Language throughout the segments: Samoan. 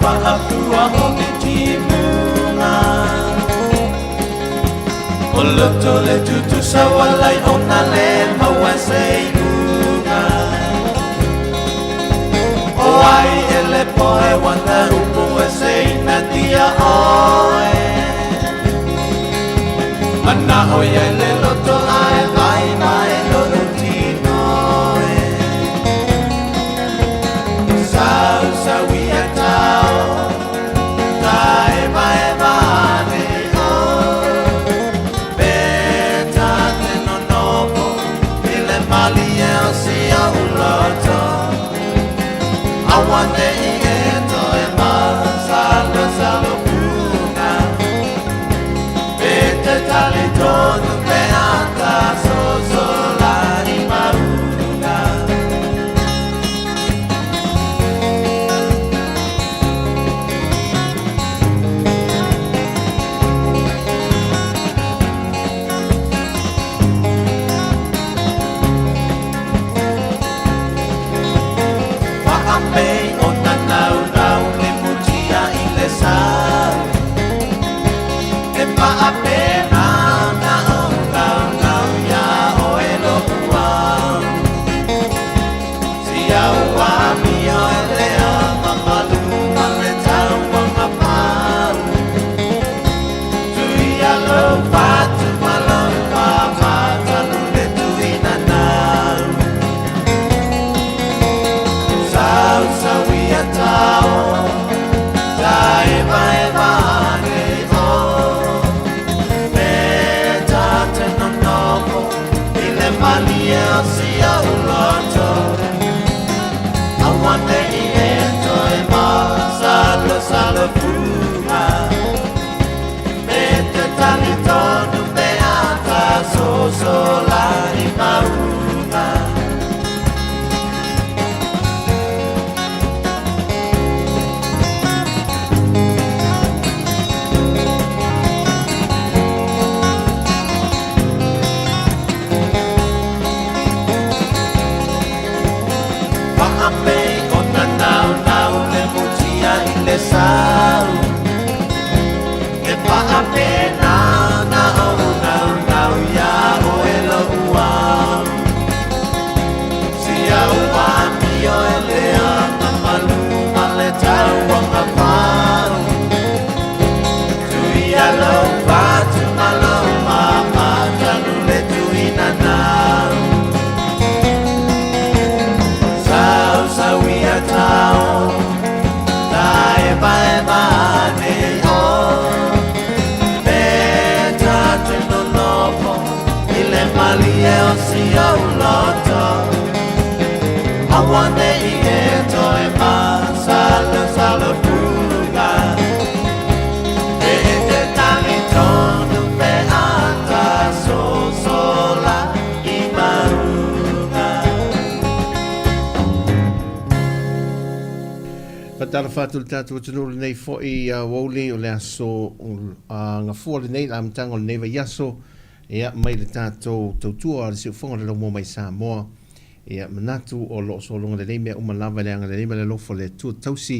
Paapua o ke timuga O loto le tutusa walai o na le maua se iuga O ai e le poe wana upu e se ina tia oe Mana o ia le loto ae vai mai lo tino e Sau sau ia tau Ta eva eva ane o Pe ta te nonofo I le malie o si o uloto Awane i e toe ma Salo salo punga Pe te tali tonu pe ata So so la i maunga Paapei o na nau nau le mutia i le sau E paape na na o nau nau ia o e lo uau Si au a mio e le a mamalu ma le tau anga pau Tui a lo fatu ma lo pāmata le tuina nau Sau sau ia tau Ta eva eva ane o Me ta te nonofo I le malie o si au loto Awane i e toe ma Salo salo fuga Me te tali tonu pe ata So so la i maunga Paapei o na nau nau le mutia i le sau E paape na na o nau nau ia o e lo uau Si au a mio e le anga malu ma le tau anga pau Tui a lo fatu ma lo mama tanu le tuina nau Sau sau ia tau Ta eva eva ane o Me ta te nonofo I le malie o si au loto Awane i e toe ma Salo salo fuga E te tali tonu pe ata So so la i maunga Faatalofa atu i le tatou atunuu i lenei foi aoauli o le aso gafua lenei, le amataga o lenei vaiaso, ia, mai le tatou tautua a le siufofoga o le laumua mai Samoa. Ia, manatu o lo o sologa lelei mea uma lava i le agalelei ma le alofa o le Atua tausi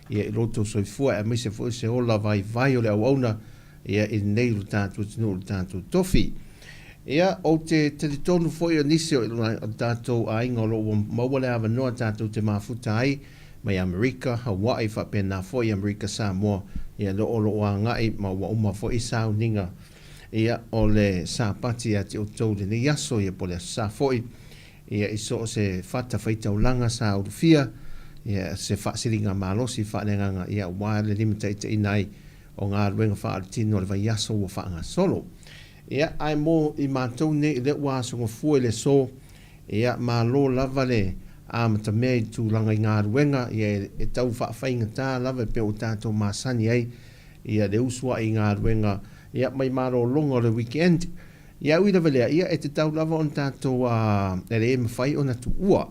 ia i lo outou soifua aemaise foi se ola vaivai o le auauna ia i lenei o le tatou atunuu i le tatou tofi. Ia, ou te talitonu foi o nisi o le tatou aiga o lo o ua maua le avanoa tatou te mafuta ai mai Amerika, Hawaii faapena foi Amerika Samoa, ia o lo o agai ma ua uma foi sauniga ia o le Sapati ia te outou i lenei aso, ia po o le Aso Sa foi, ia i so o se fata faitaulaga sa ulufia, ia se faasiliga malosi faaleagaga, ia aua le limataitaiina ai o galuega faaletino o le vaiaso ua faagasolo. Ia, ae mo i matou nei lea ua asogafua i le aso, ia, malo lava le amatamea i le tulaga i galuega, ia e tau faafaigata lava e pei ua tatou masani ai ia le usu ae i galuega, ia, mai malologa o le weekend. Ia, ui lava i lea, ia, e tatau lava ona tatou, e le mafai ona tuua,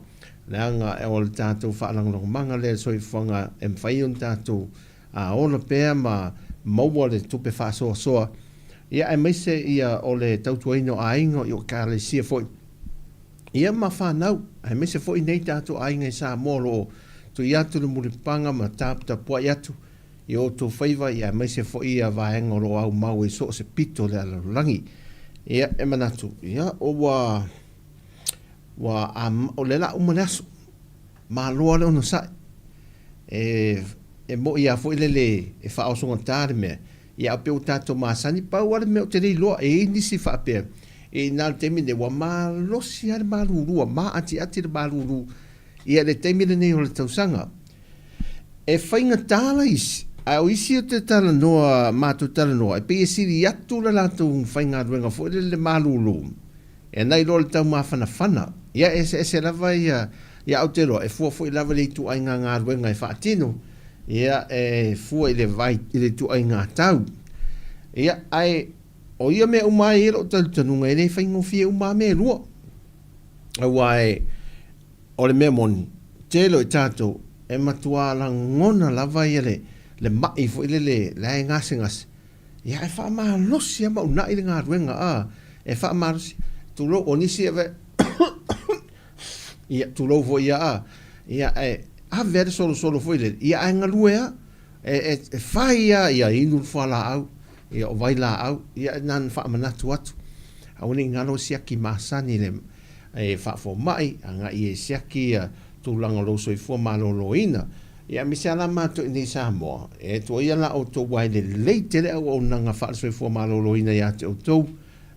leaga o le tatou faalagolagomaga lea i le soifuaga e mafai ona tatou a ola pea ma maua le tupe faasoasoa, ia aemaise ia o le tautuaina o aiga i o Ekalesia foi, ia ma fanau, aemaise foi nei tatou aiga i Samoa o lo o tui atu le mulipapaga ma taputapuai atu. i o outou faiva, ia aemaise foi ia vaega o lo o aumau i so o se pito o le lalolagi. Ia, e manatu, ia, ua, ua, a, o lea o le a uma le aso. Malo lava le onosai. E, e moni lava foi lele e faaosogata le mea, ia ae pei ua tatou masani, pau lava le mea ou te le iloa, e i ai nisi faapea, e i ina le taimi lenei, ua malosi lava le malulu, ua maatiati le malulu ia le taimi lenei o le tausaga. E faigata la isi, ae o isi ou te talanoa, matou talanoa, e pei e sili atu le latou faigaluega foi lele le malulu, e nai loa le taumafanafana. Ia e eseese lava ia, ia ou te iloa, e fua foi lava i le ituaiga galuega e faatino, ia e fua i le vai, i le ituaiga tau. Ia, ae o ia mea uma e i ai lou talitonuga e le faigofie uma lava mea e lua. Aua e, O le mea moni, tele o i tatou e matuā lagona lava ia le le ma'i foi lele la e gasegase, ia ae faamalosi lava ma una'i le galuega a, e faamalosi, tulou, o nisi e ia tulou foi ia a, ia ae ave lava le solosolo foi lele, ia ae galue lava, e e fai lava, ia inu le fualaau, ia o vailaau, ia na ona faamanatu atu, aua ne i galo siaki masani le e faafomai, agai e siaki ia tulaga o lou soifua maloloina. Ia aemaise lava la matou i inei i Samoa, e tuaia la outou aua e lelei tele auaunaga faale-soifua maloloina ia te outou,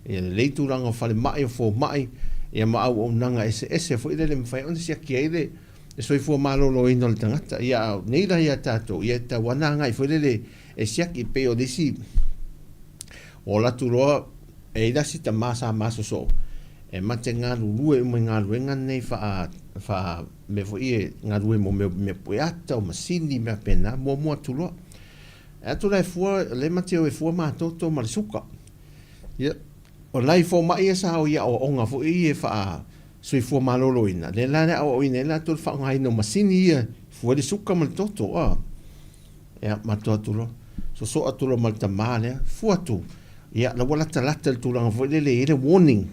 ia lelei tulaga o falemai, o fomai, ia ma auaunaga eseese foi lele e mafai ona siaki ai le soifua maloloina o le tagata. Ia a o nei la ia tatou, ia e tatau lava ona agai foi lele e siaki, e pei o le isi ola atu loa e i ai la si tama sa masoso E mate galulue uma i galuega nei faa, faa mea foi ia galue mo mea, mea pueata, o masini, mea faapena, muamua atu loa. E atu la e fua, le mate o e fua matoto ma le suka. Ia, o nai fomai ia sa o i aoaoga foi ia faa soifua maloloina, lea la e aoaoina ai latou i le faaaogaina o masini ia e fua ai le suka ma le toto, a. Ia, matou atu loa, sosoo atu loa ma le tama lea, fua atu, ia, la ua latalata i le tulaga foi lele e i ai le warning.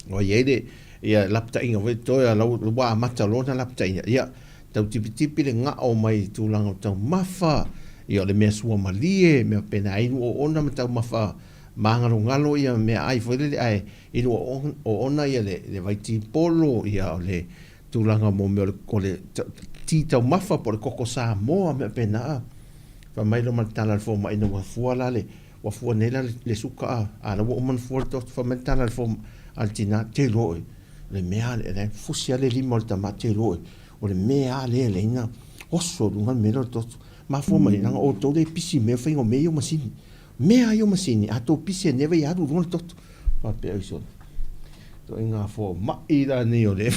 Ua i ai le, ia, lapataiga foi toe, la ua amata loa ona lapataiga. Ia, tau tipitipi le gao mai i tulaga o taumafa, ia, o le mea suamalie, mea faapena, e inu oona ma taumafa magalogalo ia meaai foi lele, ae inu oona ia le vaitipolo, ia, o le tulaga mo mea o le ti taumafa po o le koko Samoa mea faapena a. Fai mai loa ma le tala a le fomai ina ua fua la le, ua fua nei la le suka a, a la ua uma ona fua le toto. Fai mai le tala a le fomai, a le tina, te iloa oe, o le mea lea, la e fusi lava le lima o le tama, te iloa oe, o le mea lava lea e ala ai ona oso i luga le mea lea o le toto. Mafua mai, leaga outou lea e pisi i mea faiga o mea ia o masini. Mea ia o masini, a tou pisi ane vai alu i luga le toto. Faapea oi sole. Ituaiga fomai la nei o le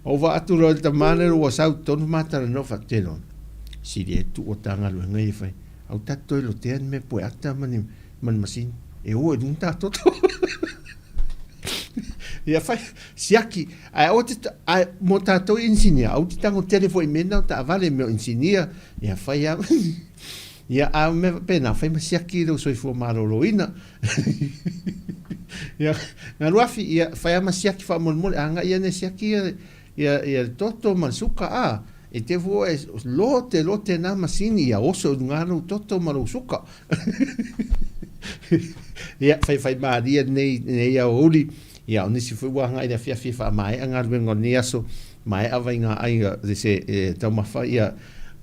Ou vaai atu loa i le tama lea ua sau i totonu ma talanoa faatino. Sili e tuu o ta galuega ia e fai. Au ta te toe lotea ni mea pueata ma ni ma ni masini. E o i luga ta toto. Ia fai, siaki. Ae aua te, ae mo tātou inisinia, aua te tango tele foi i mea na o taavale, mea o inisinia, ia fai lava. Ia, a o mea faapena, fai ma siaki lou soifua maloloina. Ia, Galuafi, ia, fai lava ma siaki faamolemole, agai ane e siaki ia, ia, ia le toto ma le suka, a, e te fua e lote lote nā masini, ia oso i luga lou toto ma lou suka. Ia, faifaimalie lenei, lenei aoauli, ia, o nisi foi ua agai i le afiafi e faamaea galuega o lenei aso, maea vaiga ai, se, e, taumafa ia,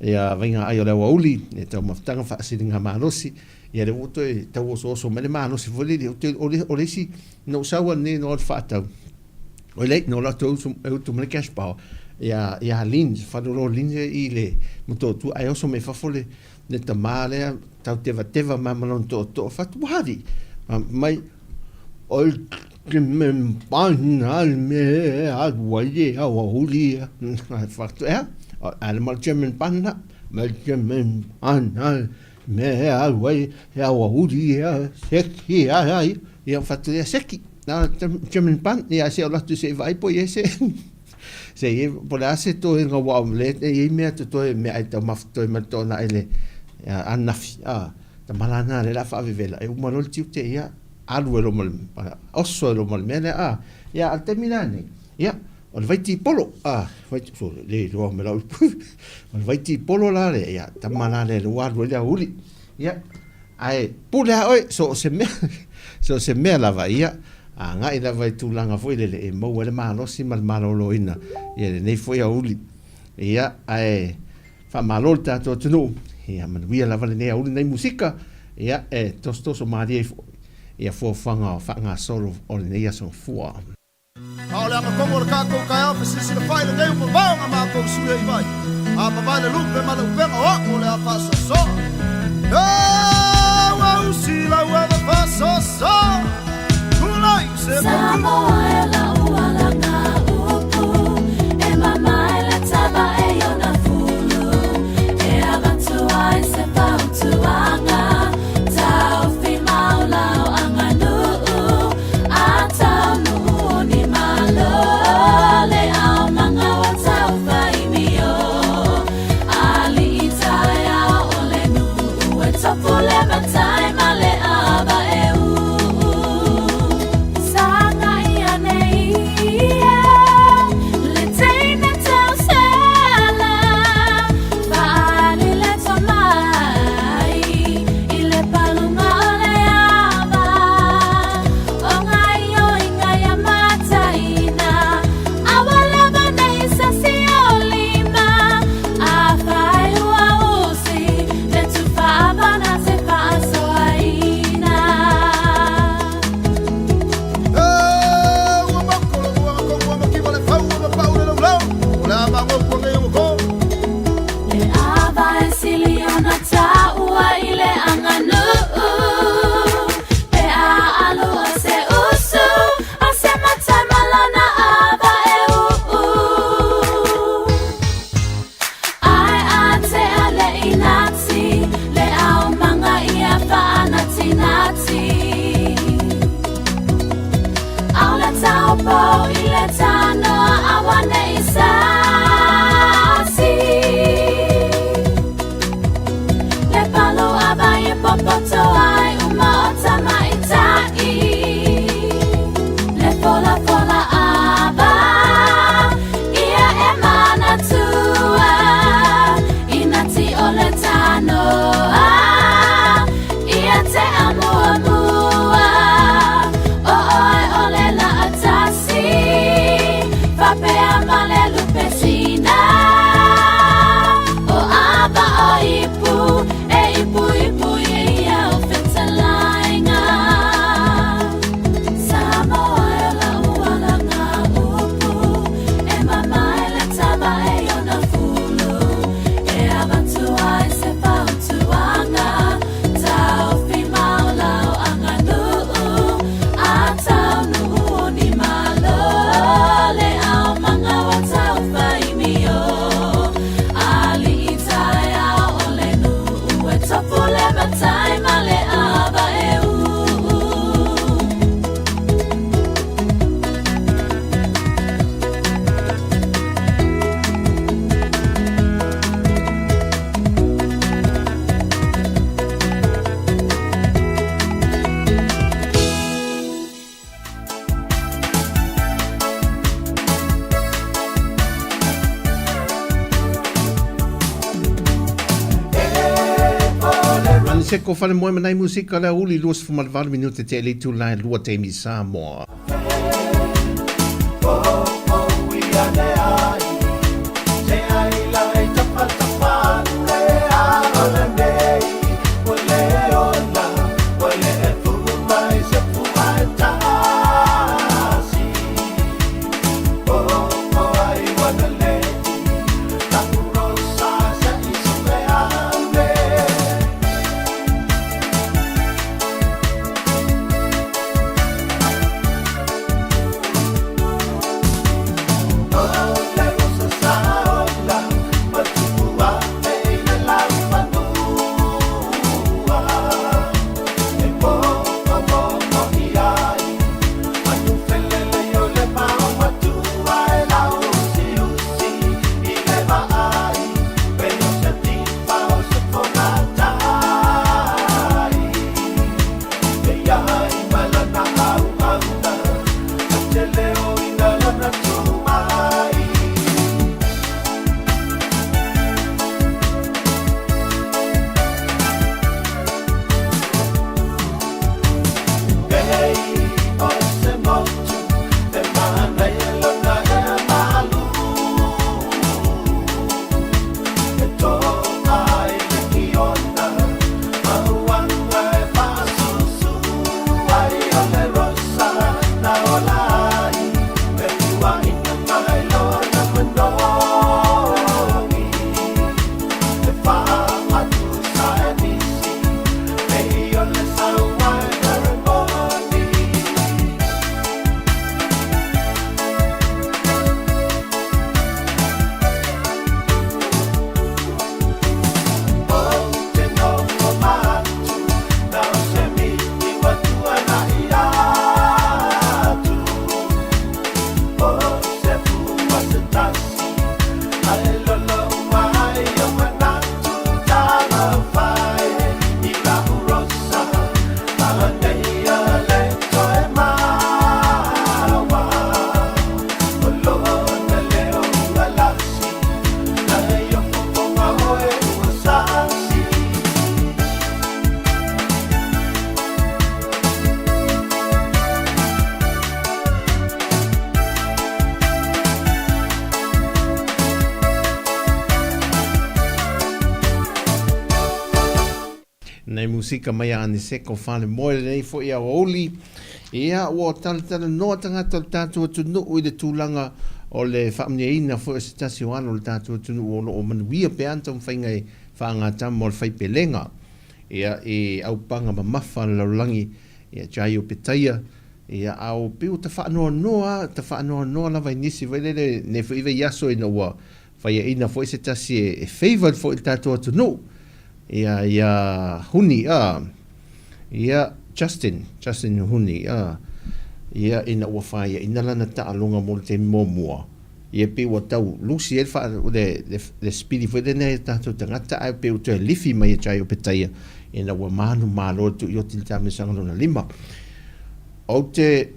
ia vaiga ai o le aoauli, e taumafataga faasiliga malosi, ia lea ua toe tau osooso mai le malosi foi lele, ou te, o le, o le isi, na ou sau nei na o le faatau, oi lei, na o latou e utu mai le cash power, ia, ia Lins, faleoloa o Lins i le Motootua, ae oso mai fafo le, le tama lea tau tevateva mai ma lona tootoo fatu wari mai oi te me pana me a wai a wa huli fatu ea a le mal German pana me German pana me a wai a wa huli a seki a ai ia fatu ia seki na German pan ia se o latu se vai po ia se Se i po le a se toega ua le e i ai mea totoe mea ai taumafa totoe mai le toanai le anafi a tama la na le la faavevela e uma loa le tiute ia alu ai loa ma le oso ai loa ma le mea lea a ia a le taimi la nei ia. O le vaitipolo, a, vai, so, le iloa me lau ipu. O le vaitipolo la le, ia, tama la le, ua alu ai le aoauli. Ia, ae pule lava oe, so o se mea, so o se mea lava, ia, agai lava i tulaga foi lele e maua ai le malosi ma le maloloina i lenei foi aoauli. Ia, ae faamalo le tatou atunuu, ia manuia lava lenei aoauli lenei musika, ia, e tosotoso malie ai foi ia fuafuaga faagasolo o lenei aso Gafua. A o le agatonu o le tatou taeao fesisilafai lenei ua mamao na matou sui ai vai. A mavae le lupe ma le upega o a'u o le a faasoasoa. E ua usi lau ava faasoasoa. Tulai se Samoa e lau alaga upu e mamae le taba e iona fulu e avatu ai se fautuaga taofi mau lau aganuu a taunuu ni malo le ao manga o taufaimio alii taeao o le nuu e tofu le matai ma le ava e uu saga ia nei ia le teine tausela faali le tomai i le paluga o le ava o gaioiga ia mataina aua lava nei sasi o lima afai ua usi le tufa na te faasoaina. E ua mako lo ua tonu ua makiva le fau ua mapau le laulau. O le a magou ua nei o go. Le ava e sili ona taua i le aganuu pe a alu a se usu a se matai ma lona ava e uu. Ai a te a le inati le ao manga ia faanatinati. Au le taupo i le tanoa aua nei sasi. Le palu ava i popoto ai uma o tamaitai. Le fola fola ava ia e manatua. Inati o le tanoa ia te amuamua. O oe o le laatasi fapea ma le lupesina. O ava o ipu e ipu ipu ia o fetalaiga. Samoa e lau alaga upu e mamae le taba e iona fulu e avatu ai se fautuaga taofi mau lau aganuu a taunuu ni malo le ao manga o taufaimio alii taeao o le nuu e tofu le matai ma le ava e uu. Aniseko fale moe manai musika le aouli 28 minute te le itula e 2 taimi Samoa. Nei musika mai a Aniseko Falemoe lenei foi aoauli. Ia, ua talatalanoa tagata o le tatou atunuu i le tulaga o le faamanuiaina foi o se tasi o alo o le tatou atunuu o lo o manuia pea ana taumafaiga e faagatama o le faipelega ia, i aupaga mamafa a le lalolagi, ia, Jaio Petaia, ia, a o pei ua tafaanoanoa, tafaanoanoa lava i nisi foi lele, nei foi vaiaso ina ua faiaina foi se tasi e favored foi i le tatou atunuu, ia, ia Huni, a, ia, Justin, Justin Huni, a, ia, ina ua faiaina lana taaloga mo le taimi muamua, ia pei ua tau lusi ai le faa, le, le, le sipili foi lenei a tatou tagata, ae pei ua toe lifi mai e Jai Opetaia, ina ua manumalo le Tuioti i le taamilosaga lona lima. Ou te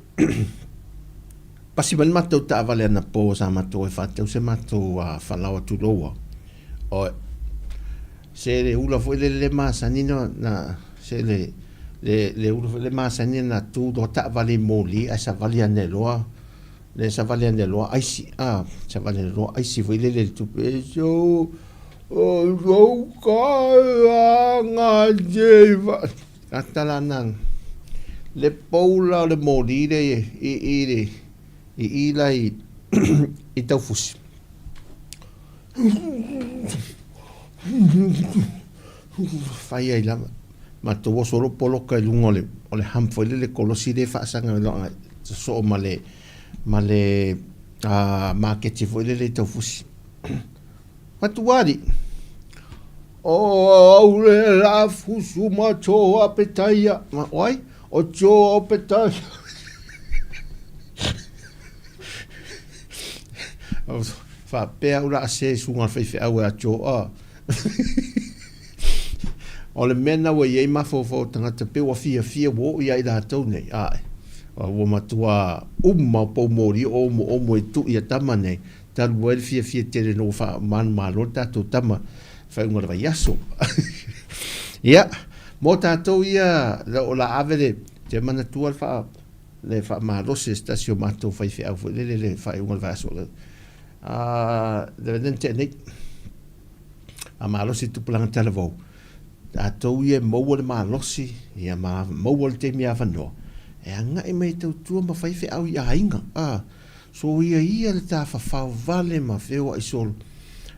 Pasi mai le matou taavale anapo sa matou e faatau se matou falaoa tuloua. O se le ula foi lele le masani na, na se le le le ula foi le masani na tu loa taavale i moli ae savali ane loa le savali ane loa aisi a savali ane loa aisi foi lele le tupe e so o so ka nga je va Tala na le poula o le moli le i i le i i la i i Taufusi. Fai ai lava. Matou oso loa poloka i luga o le o le hump foi lele kolosi le faasaga i sosoo ma le ma le maketi foi lele i Taufusi. Matuali. O au le la fusu ma tō a petaia. Ma oi, o tō o petaia. Faapea ula a se suga faifeau e a tō a. O le mea na ua i ai mafaufau o tagata pe ua fiafia ua oo ia i latou nei. Ae, ua matua uma o poumoli o omoomo e tuu ia tama nei. Talu ai le fiafia tele ina ua faamanumalo le tatou tama i faaiuga o le vaiaso. Ia, mo tatou ia o la ave le te manatua le faa le faamalosi e se tasi o matou faifeau foi lele le faaiuga o le vaiaso. A le lena tea nei. A malosi tupulaga talavou. Tatou ia e maua le malosi, ia ma maua le taimi avanoa, e agai mai e tautua ma faifeau i aiga. A Soia ia le tafafao vale ma feoai solo,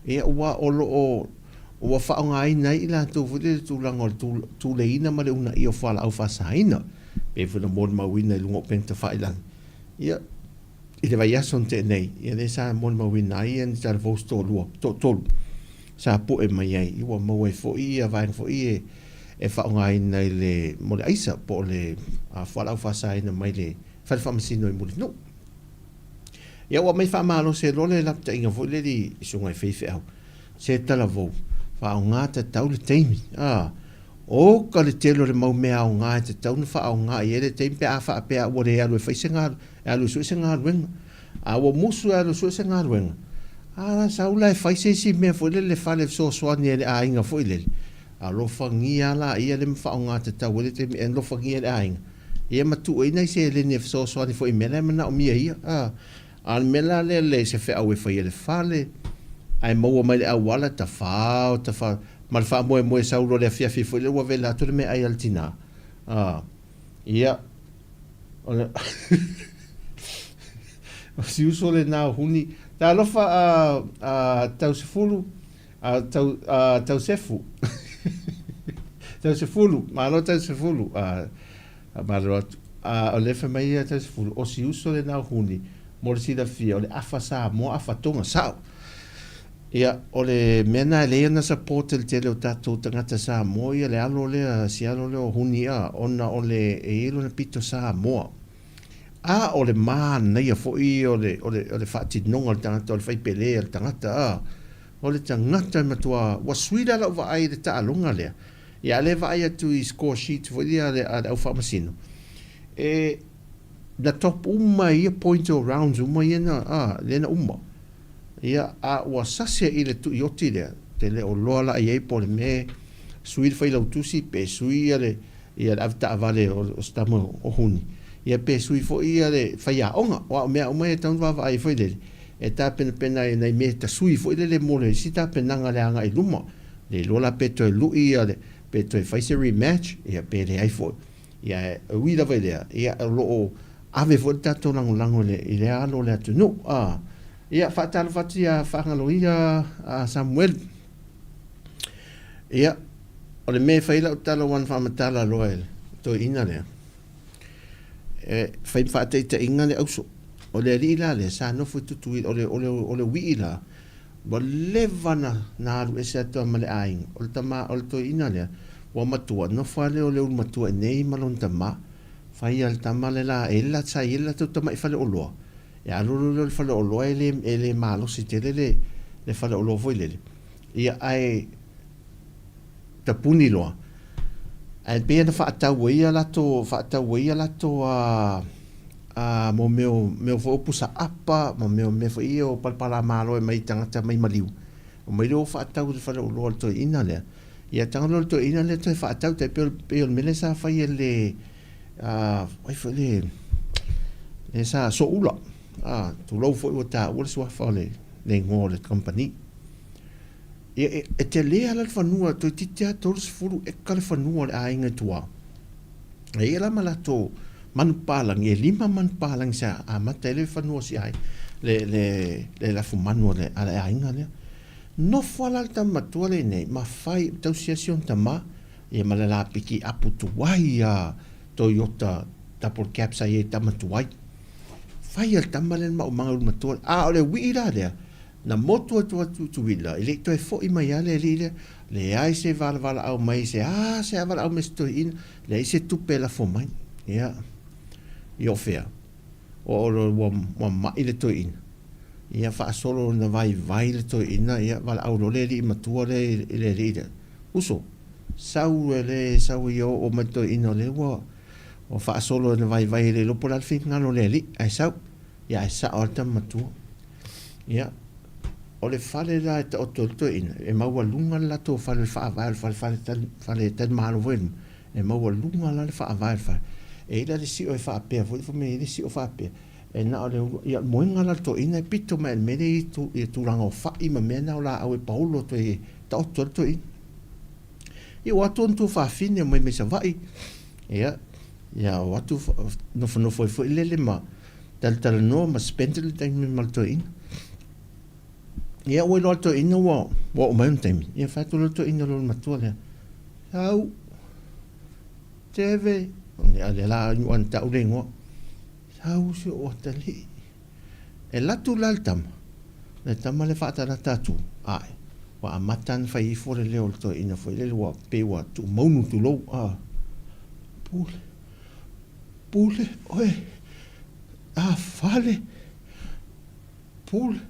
ia ua o lo o ua faaaogaina ai i latou foi lele tulaga o le tuleiina ma le uunaia o fualaau faasaina, pei foi ona molimauina i luga o upega tafailagi. Ia, i le vaiaso na tea nei, ia lea sa molimauina ai ia ni talavou se toalua, toatolu sa pue mai ai, ia ua maua ai foi ia vaega foi e e faaaogaina i le mo le aisa po o le fualaau faasaina mai le fale faamasino i Mulinuu. Ia ua aumai faamalosi ai loa le lapataiga foi lele i susuga i faifeau, se talavou, faaaoga tatau le taimi. A, oka le tele o le mau mea aoga e tatau ona faaaoga i ai le taimi pe a faapea ua le alu e fai se galuega, e alu e sue se galuega. A ua musu e alu e sue se galuega, a la sau la e fai se isi mea foi lele fale e fesoasoani ai i le aiga foi lele, alofagia lava laia le ma faaaoga tatau ai le taimi e alofagia e le aiga. Ia ma tuu ai nai seleni e fesoasoani foi i mea la e manaomia e ia. A, a o le mea la lea le se feau e fai e le fale, ae maua mai le auala, tafao, tafao, ma le faamoemoe sau loa i le afiafi foi lea ua vela atu le meaai a le tina. A, ia, o le o si uso lena o Huni. Talofa a, a Tausefulu, A tau, a Tausefu. Tausefulu, malo Tausefulu. A, a malo atu. A, o lea fai mai ia Tausefulu, o si uso lena o Huni, mo le silafia, o le afa Samoa, afa Tonga, sao. Ia, o le mea na e leai ana support e le tele o tatou tagata Samoa ia le alo lea, si alo lea o Huni a, ona o le, e i ai lona pito Samoa. A o le manaia foi o le, o le, o le faatinoga o le tagata, o le faipele a le tagata, a. O le tagata e matua, ua sui la lau vaai i le taaloga lea. Ia a lea vaai atu i score sheet foi lea a le, a le au faamasino, e, na top uma e ia points o rounds uma ia na, a, lea na uma. Ia, a ua sasi i le tuioti lea, te le o loa la i ai po o le mea e sui le failautusi pe sui ia le, ia le avetaavale o, o se tama o Huni, ia pe sui foi ia le faiaoga. Aua o mea uma ia e tatau ona vaavaai foi lele, e tapenapena ai nai mea e tasui foi lele mo le isi tapenaga i le agai i luma. Le iloa la pe toe lui ia le, Pe toe fai se rematch, ia pe leai foi. Ia e ui lava i lea, ia o lo o ave foi le tatou lagolago i le, i le alo o le atunuu. A, ia faatalofa atu ia Faagaloia a Samuel. Ia, o le mea e fai lau tala ua na faamatala loa e le toeaina lea, e fai ma faataitaiga le auso. O le alii la lea sa nofo i Tutuila, o le, o le, o le uii la, ua leva na, na alu ese atu lava ma le aiga. O le tama, o le toeaina lea, ua matua, nofo lava lea o le ulumatua i inei ma lona tama. Fai a le tama le la, e la, sa i ai le latou tamai faleoloa, e alu loa lea o le faleoloa e le, e le malosi tele le, le faleoloa foi lele. Ia, ae tapuni loa, ae pei ona faatau ai a latou, faatau ai a latou a, a mo mea o, mea foi o pusa apa ma mea o mea foi ia o palapalamalo e mai tagata mai maliu. Omai lea o faatau i le faleoloa o le toeaina lea. Ia tago loa le toeaina lea toe faatau tai pei o, pei o le mea lea sa fai e le, a, ai foi le, le sa soula. A, tulou foi ua taua le suafa o le, le igoa o le kamupani. Ia, e, e tele lava la le fanua, toeitiiti lava 30 eka le fanua o le aiga i tua. E i ai la ma latou manupapalagi, e lima manupapalagi sa amata ai le fanua o si aiga, le, le, le lafumanu a le, a le aiga lea. Nofo lava la le tama matua lenei ma fai, tausi ai si ona tama, ia ma le la pikiapu tuai a Toyota double cab sa i ai tama tuai. Fai a le tama lea le maumaga ulu matua, a o le uii la lea, Na motu atu a Tutuila, e le i toe fo'i mai a le alii lea, leai se valavalaau mai se a se a valaau mai se toeaina, leai se tupe e lafo mai. Ia, i o fea? O o lo ua, ua ma'i le toeaina. Ia, faasolo na vaivai le toeaina, ia, valaau loa le alii matua lea i le alii lea, Uso, sau e le sau ia oo mai le toeaina o lea ua, ua faasolo na vaivai e le iloa po o le a le finagalo o le alii, ae sau. Ia, ae sa'o lava le tama matua. Ia, o le fale la e taoto ai le toeaina, e maualuga le latou fale, o le faavae o le fale, fale tali, fale talimalo foi luma, e maualuga la le faavae o le fale. E i ai la le sio e faapea foi, fai mai e i ai le sio faapea, e na o le, ia o le moega la o le toeaina e pito mai i le mea lea e i ai i tulaga o fai ma mea na o laau e paolo atu ai e taoto ai le toeaina. Ia ua atu ona tuafafine omai mai Savaii, ia, ia o atu nofonofo ai foi lele ma talatalanoa ma spend le taimi ma le toeaina. Ia ua iloa le toeaina ua ua oo mai ona taimi, ia fai atu loa le toeaina i lona matua lea, Sau, Teve, ia lea la ua na tau le igoa, Sau si ou atalii. E alu atu la le tama, le tama lea faatalata atu, ae, ua amata ona fai ifo le leo o le toeaina foi lele ua pei ua tuumaunu tulou, a, Pule, Pule oe a fale Pule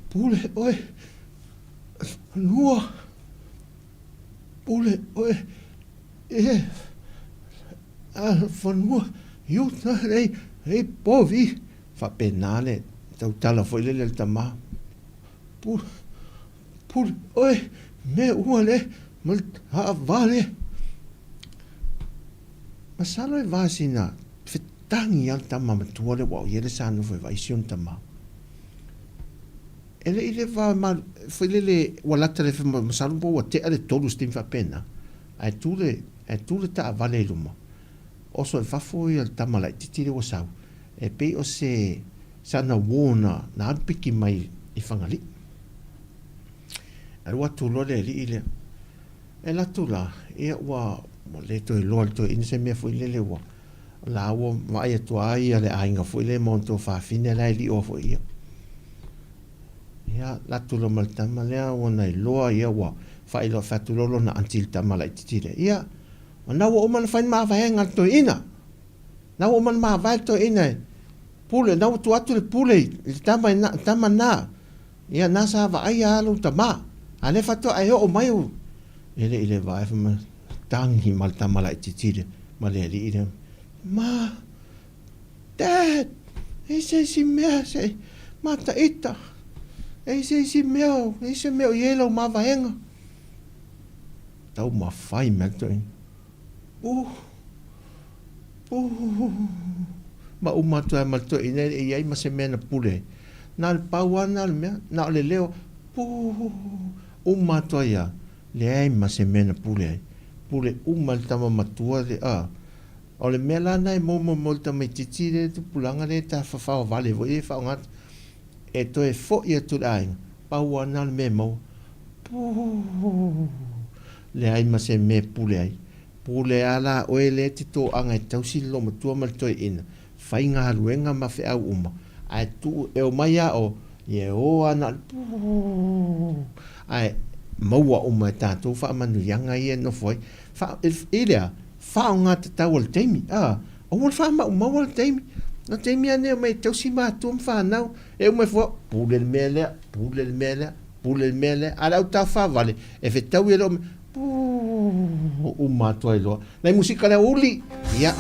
pule oe fanua Pule oe e a fanua i uta nei e povi. Faapena le tautala foi lele a le tama. Pule pule oe mea ua le ma le taavale. Masalo e va sina fetagi a le tama matua lea ua o i ai le sa nofo e vaai si ona tama. E le i le va ma foi lele ua lata le masalo po ua tea le 3 se taimi faapena ae tu le ae tu le taavale i luma oso i fafo ia le tama laitiiti lea ua sau e pei o se sana uo na na alu piki mai i Fagalii. Alu atu loa le alii lea. E alu atu la, ia ua, ua le toe iloa e le toeaina se mea foi lele ua, la ua vaai atu lava ia le aiga foi lea ma ona tuafafine la e lio foi ia. Ia, alu atu loa ma le tama lea ua na iloa ia ua faailoa fai atu loa lona aunty i le tama laitiiti lea. Ia, o na ua uma ona fai le mavaega a le toeaina. Na ua uma ona mavae le toeaina e pule, na ua tuu atu le pule i le tama, tama na. Ia na sa vaaia lava lou tama, a lea faatoa e oo mai ou. E le i le vaai fai mai, tagi ma le tama laitiiti lea, ma le alii lea. Ma, Dad, e i se isi mea se mataita, e i se isi mea, e i se mea o i ai lau mavaega. Taumafai mai le toeaina. Uh, uh, ma uma atu ai ma le toeaina e le i i ai ma se mea na pule ai. Na o le pau lava lena o le mea, na o le leo, uh, uma atu ai lava, leai ma se mea na pule ai. Pule uma le tama matua le, a. O le mea la lena e momomo le tamaitiiti le tupulaga lea e tafafao vale foi e faaaoga atu. E toe foi atu i le aiga, pau lava lena o le mea e maua. Puu! Leai ma se mea e pule ai. Pule a la oe lea e te toaga e tausi le loomatua ma le toeaina, fai galuega ma feau uma, ae tuu e omai a o, ia e o a na o le puu! Ae maua uma e tatou faamanuiaga ia e nofo ai. Fa, i le a? Faaaoga tatau a le taimi, a, aua le faamaumaua le taimi. O le taimi lava lenei e omai e tausi matua ma fanau, e uma ifo, pule le mea lea, pule le mea lea, pule le mea lea. A o le autafaavale, e fetaui e le o puu, uma atu ai loa. Nai musika lea uli, ia.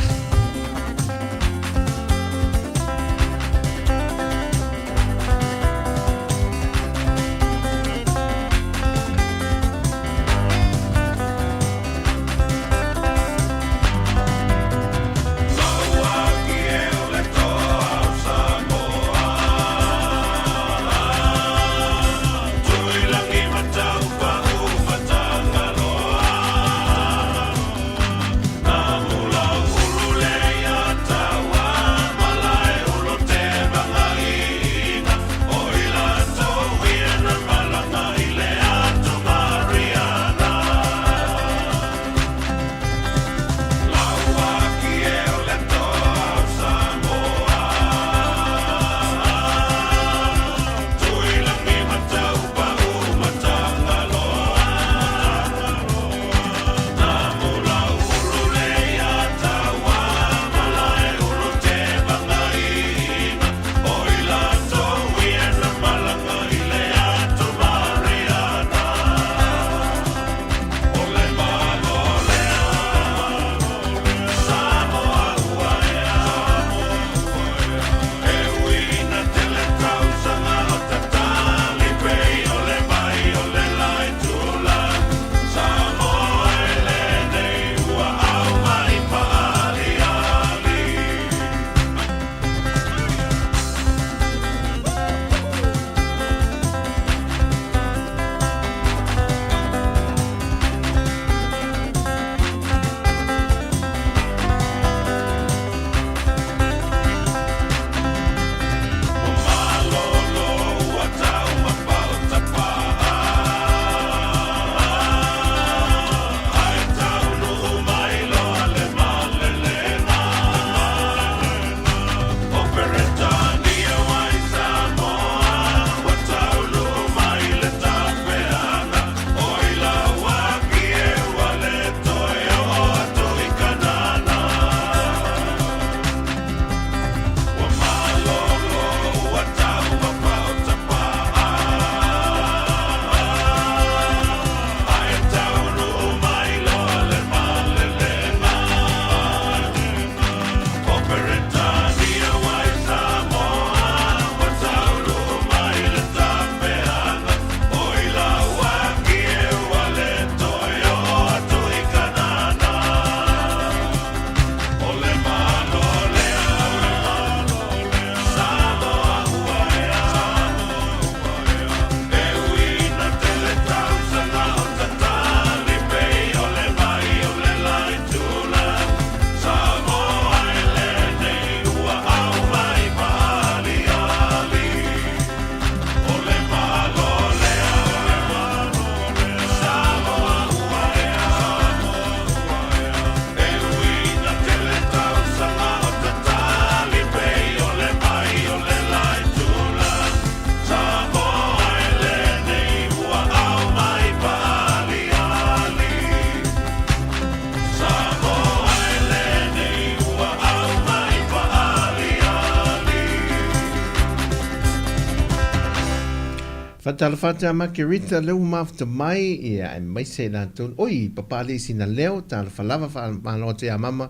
Faatalofa atu ia Makerita lea ua mafuta mai, ia aemaise i latou, oi, Papa Alii sina leo, talofa lava, faamalo atu ia Mama,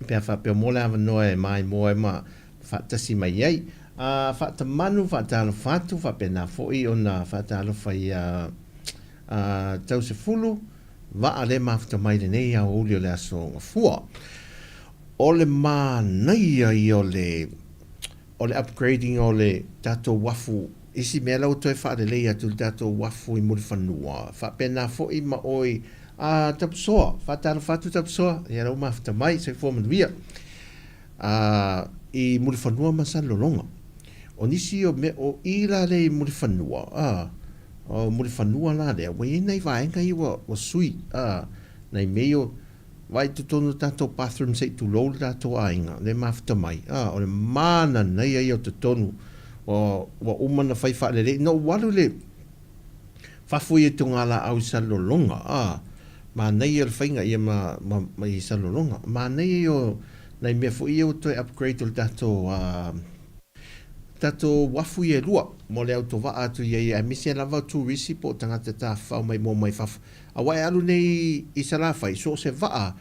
pe a faapea mo le avanoa e maimoa ai ma faatasi mai ai. A faatamanu, faatalofa atu, faapena foi ona faatalofa ia Tausefulu, vaa lea mafuta mai lenei aoauli o le Aso Gafua. O le manaia ia o le o le upgrading o le tatou uafu, isi mea la ua toe faalelei atu le tatou uafu i Mulifanua, faapena foi ma oi. A Tapusoa, faatalofa atu Tapusoa, ia lau mafuta mai, soifua manuia. A i Mulifanua ma Salelologa. O nisi o mea, o i la lea i Mulifanua, a, o Mulifanua la lea, ua i ai nai vaega ia ua, ua sui, a, nai mea ia o, vaai i totonu o tatou bathroom se i tulou le tatou aiga, le mafuta mai, a, o le mananaia ia o totonu, ua, ua uma ona fai faalelei. Na ou alu i le fafo ia i Togalaau i Salelologa, a, manaia le faiga ia ma, ma, ma i Salelologa. Manaia ia o nai mea foi ia ua toe upgrade o le tatou, a, tatou uafu ia e lua mo le autovaa atu i ai aemaise lava o turisi po o tagata tafafao maimoa mai fafo. Aua e alu nei i Salafai, so o se vaa,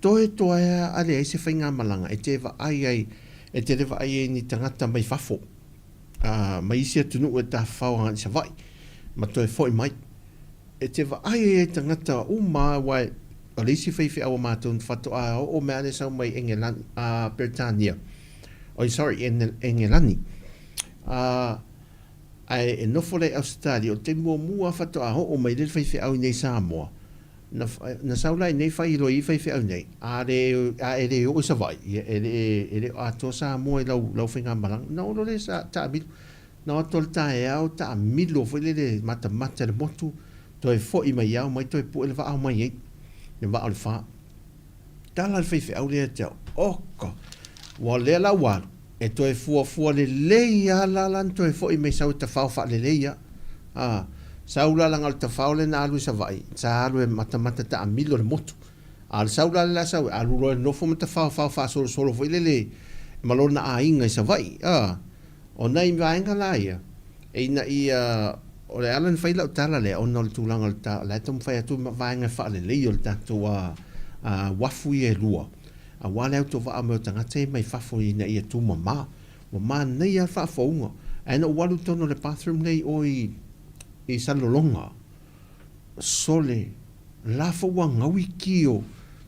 toe toa a leai se faigamalaga e te vaai ai, e te le vaai ai ni tagata mai fafo, a, mai isi atunuu e tafafao agai i Savaii ma toe foi mai. E te vaai ai i tagata uma aua o le isi faifeau a matou na faatoa oo mai lava le sau mai Engelani, a, Peretania, oi sorry, Engelani, a, ae e nofo la i Ausetalia, o le taimi muamua lava faatoa oo mai lea le faifeau i nei Samoa, na, na sau la i nei fai loa i faifeau nei, a le, a e le oo i Savaii, ia e le, e le o atoa Samoa i lau, lau faigamalaga. Na oo loa lea sa, taamilo, na o atu le taeao taamilo foi lele matamata i le motu, toe foi mai ao mai toe pue le vaa omai ai, le vaa o le fa. Tala le faifeau lea ia te au, oka! Ua lea la ua alu, e toe fuafua lelei lava la la na toe foi mai sau e tafao faalelei lava. A, sau la leaga o le tafao lea na alu i Savaii, sa alu e matamata taamilo le motu. A o le sau la lea la sau e alu loa e nofo ma tafaofao faasolosolo foi lele ma lona aiga i Savaii. A, o nai vaega la ia, e ina ia, o le ala na fai lau tala lea, ona o le tulaga o le ta, o la e taumafai atu ma vaega e faalelei o le tatou a, a uafu ia e lua, aua le autovaa mai o tagata ia mai fafo ina ia tumama. Ua manaia lava le faafouga. Ae na ou alu i totonu o le bathroom lea i o i, i Salelologa, Sole, la foi ua gaui ki o,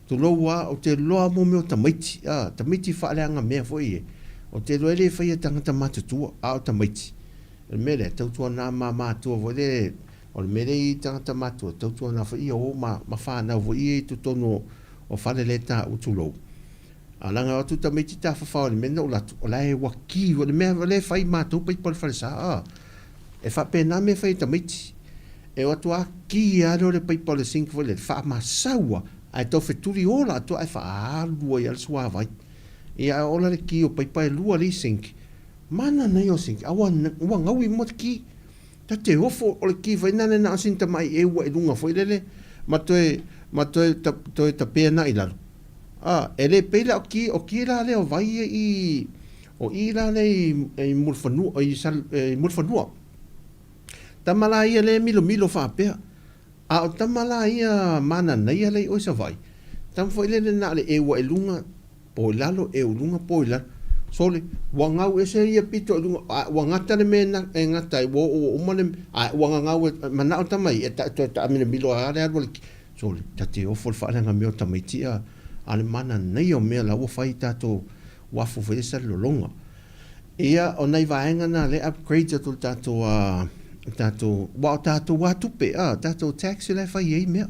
tulou a, ou te iloa mo mea o tamaiti, a, tamaiti faaleaga mea foi e, ou te iloa e le faia e tagata matutua, a o tamaiti. O le mea lea, tautuana ma matua foi lea, o le mea lea i tagata matua, tautuana foi ia o ma, ma fanau foi ia i totonu o, o fale le taua, tulou. A leaga o atu tamaiti tafafao i le mea na ou alu atu, o la e ua ki, o le mea lea e fai matou paipa o le falesa, a, e faapena mea e fai e tamaiti. E o atu a ki lava lea o le paipa o le sink foi lele, faamasau lava, ae tau fetuli ola atu ae faaalu ai lava le suavai. Ia ae ola le ki o paipa e lua alii sink, mana nei o sink, a ua, ua gaui uma le ki. Ta te ofo o le ki foi nale na o sina tamai eua i luga foi lele, ma toe, ma toe, ta, toe tapea na i lalo. A, e le pei la o ki, o ki la lea o vai ia i, o i la lea i, i Mulifanua, i, Sal, i Mulifanua. Tama la ia lea e milomilo faapea. A o tama la ia mananaia lea i o i Savaii, tama foi lele na o le eua i luga, po i lalo, eu i luga, po i lalo. Sole, ua gau ese ia pito i luga, a ua gata le mea e gata ai, ua oo ua uma le, a ua gagau e, manao tama ia, e ta, toe taamilomilo lava le alu a le, sole, ta te ofo i le faaleaga mea o tamaiti a, a le mananaia o mea la ua fai i tatou uafu foi lea Salelologa. Ia, o nai vaega na lea upgrade atu le tatou, a, tatou, aua o tatou lava tupe, a, tatou tax la e fai ai mea,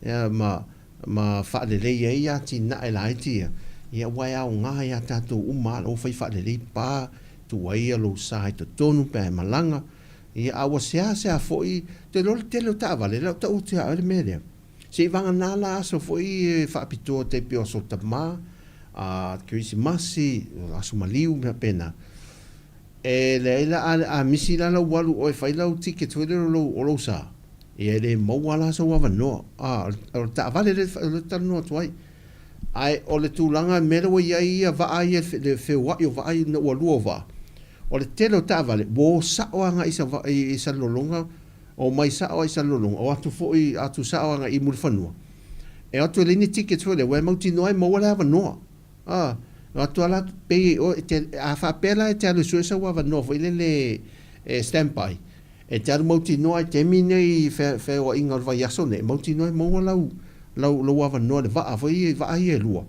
ia, ma, ma faalelei ai atinae laiti ia, ia aua e aoga ia tatou uma lava, ua fai faalelei pa, tuu ai ia lou sa i totonu pe a e malaga, ia, a ua seasea foi, ou te iloa le tele o taavale, o lau tau atu ia oe le mea lea. Se i vagana la aso foi e faapitoa tai pei o aso tama, a Kerisimasi, aso maliu, mea faapena. E leai la, a, a misi la lau alu oe e fai lau ticket foi lele o lou, o lou sa, ia e le maua la sou avanoa. A, o le taavale lea o lea e talanoa atu ai. Ae o le tulaga, le mea lea ua i ai ia vaa ia, le feoai o vaa ia ina ua lua o vaa, o le tele o taavale, ua o sao agai i Savaii, i Salelologa, Omai sao ai Salelologa, o atu foi, atu sao agai i Mulifanua. E o atu e leai ni tickets foi lea, ua e mautinoa e maua le avanoa. A, o atu lava la pay e oe, e te, a faapea la e te alu e sue sau avanoa foi lele e stand by, e te alu mautinoa i taimi nei i feoaiga o le vaiaso nei, e mautinoa e maua lau, lau, lou avanoa i le vaa foi ia, vaa ia e lua.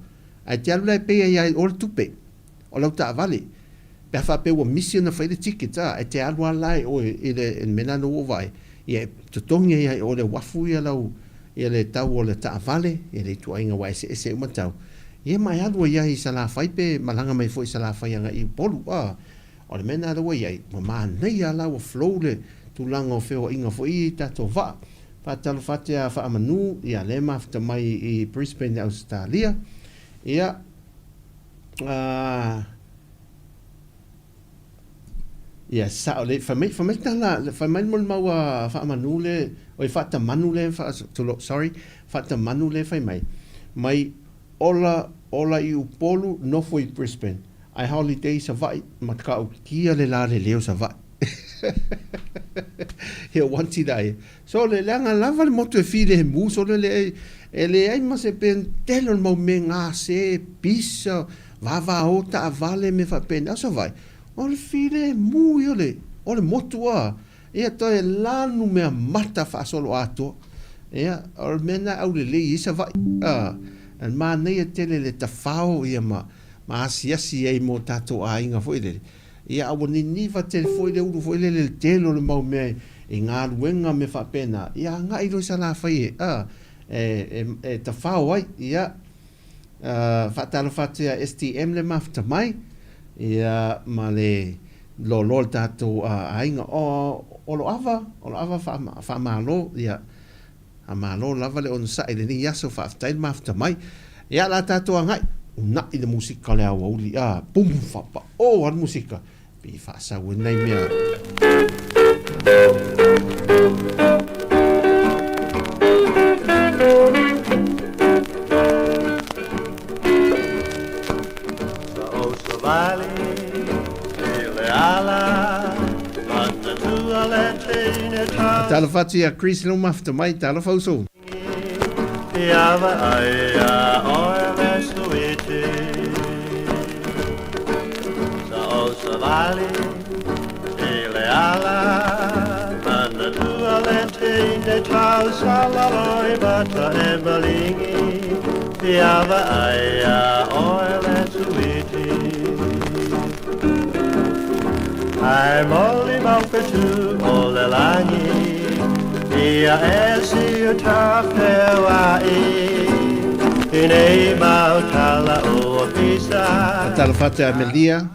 Ae te alu la e pay ai lava i o le tupe. O lau taavale, pe a faapea ua misi ona fai le ticket, a, e te alu lava la e oe i le mea lena ua ou vaai, ia e totogi ai lava e oe le uafu ia lau, Ia le tau o le taavale, ia le ituaiga ua eseese uma tau, ia ma e alu ai lava i Salafai pe malaga mai foi i Salafai agai i Upolu. A, o le mea lena lea ua i ai, ua manaia lava la ua flow le tulaga o feoaiga foi ia i tatou vaa. Faatalofa atu ia Faamanu, ia lea e mafuta mai i Brisbane i Ausetalia. Ia, a, Ia, sao lelei. Fai mai, fai mai tala, fai mai le molimau a Faamanu le, oi Faatamanu le, tulou, sorry, Faatamanu le fai mai, mai ola, ola i Upolu, nofo i Brisbane. Ae holiday i Savaii, matautia le lalele o Savaii. Ia wanti la ia. So le leaga lava le motu e filemu, so le le, e leai ma se tele o le mau mea gase, pisa, vavao, taavale, mea faapena. O Savaii, O le filemu ia o le, o le motu a, ia toe lanu mea mata faasoloatoa. Ia, o le mea lena e aulelei ai Savaii. A, e manaia tele le tafao ia ma, ma asiasi ai mo tatou aiga foi lele. Ia, a ua niniva tele foi le ulu foi lele i le tele o le mau mea i galuega ma mea faapena, ia agai loa i Salafai e, a, e, e, e tafao ai. Ia. Faatalofa atu ia STM le mafuta mai ia ma le loaloa le tatou aiga o Oloava, Oloava faamalo ia faamalo lava le onosai i lenei aso faafetai le mafuta mai. Ia la tatou agai una'i le musika o le aoauli a pum faapao a le musika pei faasau ai nai mea. Talofa atu ia Chris le mafuta mai, talofa uso. Talofa atu ia Amelia.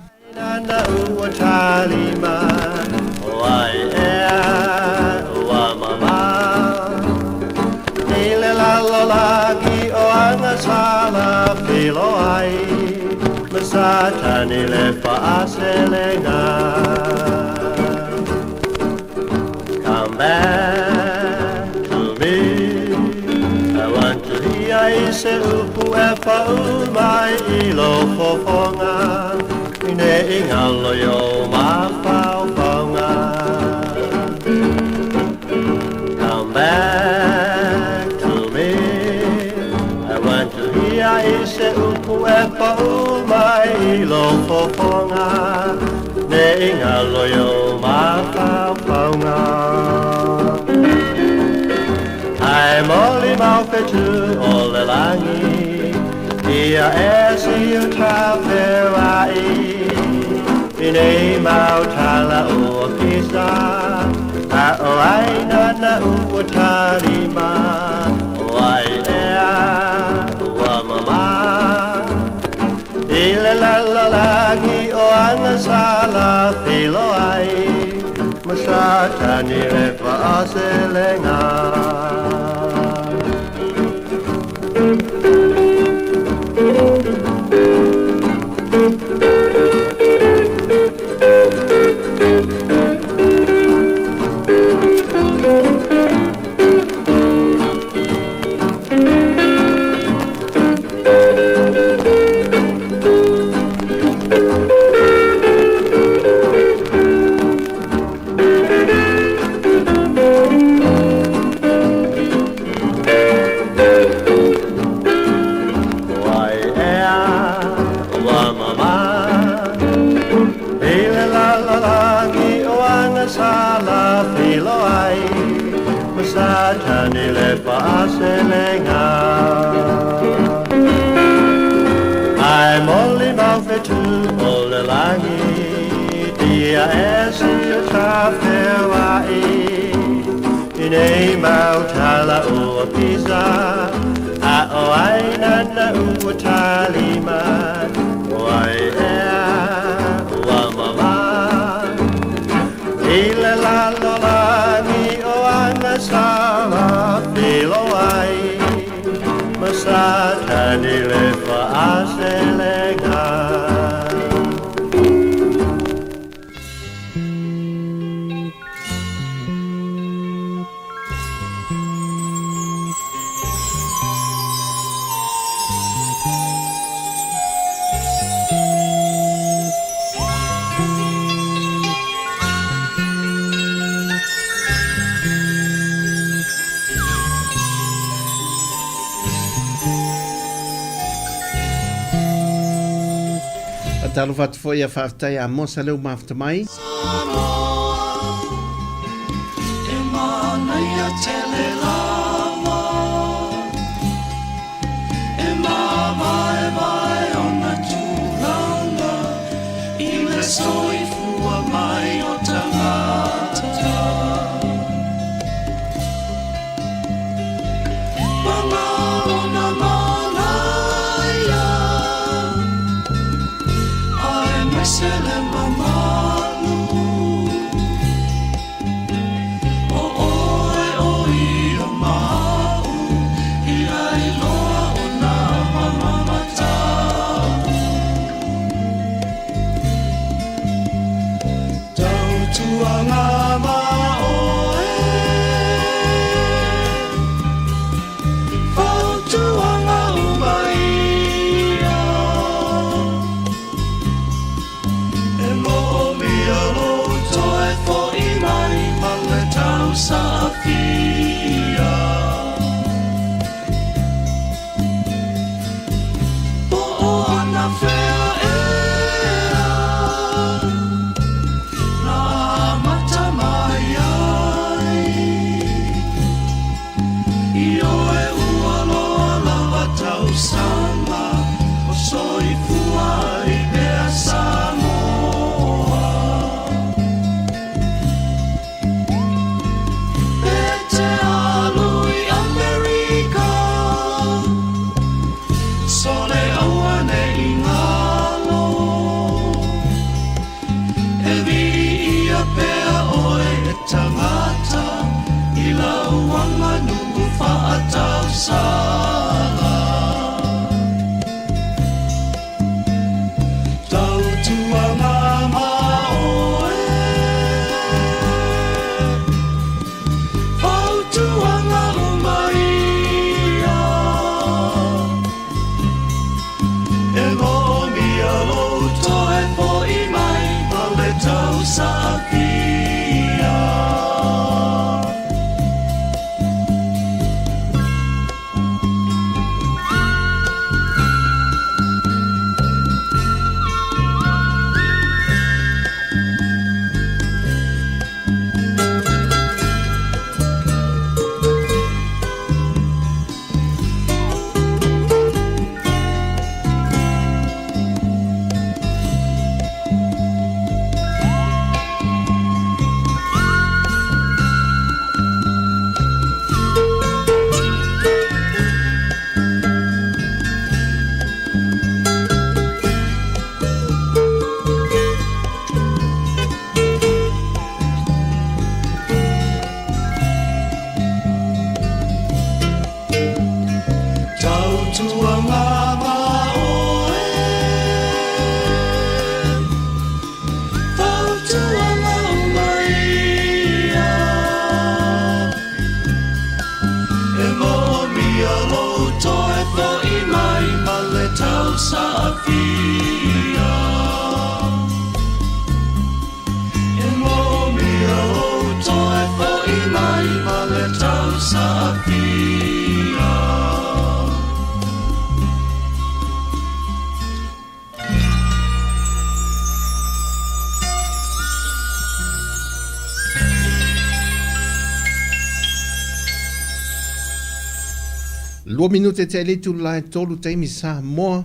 nei mau tala ua pisa, A o ai nana ua tali mai, O ai ea ua mama. I le lalolagi o agasala feiloai, Ma Satani le faaselega. Faatalofa atu foi a faafetai a Mosa leu mafuta mai. Lua minute te le itula e tolu taimi Samoa.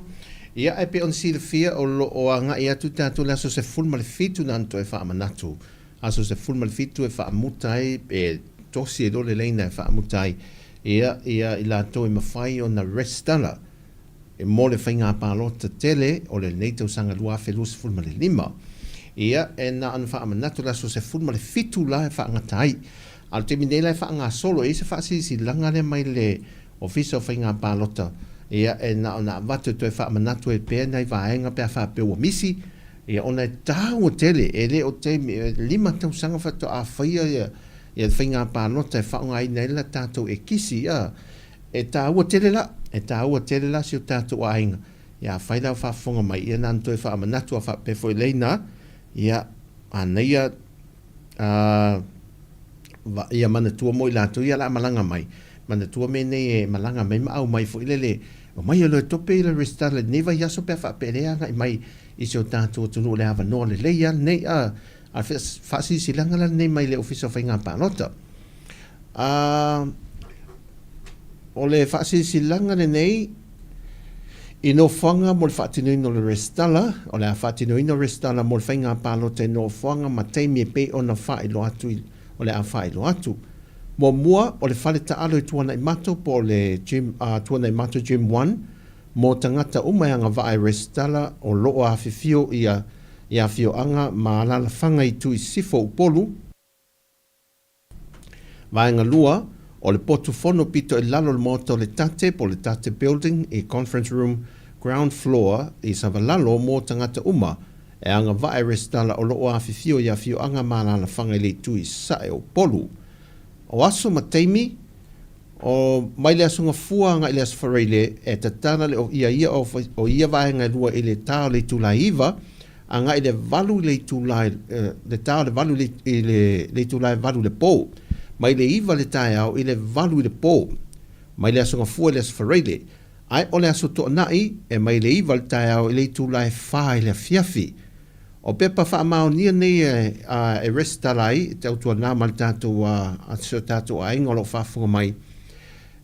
Ia, e pei ona silafia o lo o agai atu tatou le aso 17 na ona toe faamanatu. Aso 17 e faamuta ai e tosi ai loa le laina e faamuta ai ia ia i latou e mafai ona resitala mo le faiga palota tele o lenei tausaga 2025. Ia, e na ona faamanatu le aso 17 la e faagata ai. A o le taimi nei la e faagasolo, e i ai se faasilasilaga lea mai le Ofisa o Faiga Palota, ia, e na ona avatu e toe faamanatu ai pea nai vaega pe a faapea ua misi, ia, ona e taua tele, e le o taimi, e 5 tausaga faatoa faia ia le faiga palota e faaaogaina ai le tatou ekisi, ia, E taua tele la, e taua tele la si o tatou aiga, ia afai la o faafofoga mai, ia na ona toe faamanatu a faapea foi lei na, ia, manaia, a, va, ia manatua mo i latou ia la malaga mai, manatua mea nei e malaga mai ma aumai foi lele, omai e loe tope i le resitala i lenei vaiaso pe a faapea e le agai mai i si o tatou atunuu le avanoa lelei a lenei, a, a le faasilasilaga la lenei mai le Ofisa o Faiga Palota. A o le faasilasilaga lenei i nofoaga mo le faatinoina o le resitala, o le a faatinoina o resitala mo le faiga palota i nofoaga ma taimi e pei ona faailoa atu i, o le a faailoa atu. Muamua, o le fale taalo i Tuanaimato po o le Gym, uh, Tuanaimato Gym 1 mo tagata uma e agavaa e resitala o lo o afifio ia i afioaga ma alalafaga i Tuisifo Upolu, Vaega 2, o le potu fono pito i lalo o le maota o le Tate po o le Tate Building i Conference Room, Ground Floor i Savalalo mō tagata uma e agavaa e resitala o lo o afifio i afioaga ma alalafaga i le itu i sae o Upolu. O aso ma taimi, o mai le Aso Gafua agai i le Aso Faraile e tatala le ia ia o ia vaega e lua i le ta o le itula e 9 agai i le 8 i le itula le ta o le 8 i le itula e 8 i le pō, mai le 9 i le taeao i le 8 i le pō, mai le Aso Gafua i le Aso Faraile, ae o le Aso Toonai e mai le 9 i le taeao i le itula e 4 i le afiafi. O pepa faamaonia nei e resitala ai e tautuana ma le tatou a si o tatou aiga o lo o faafofoga mai,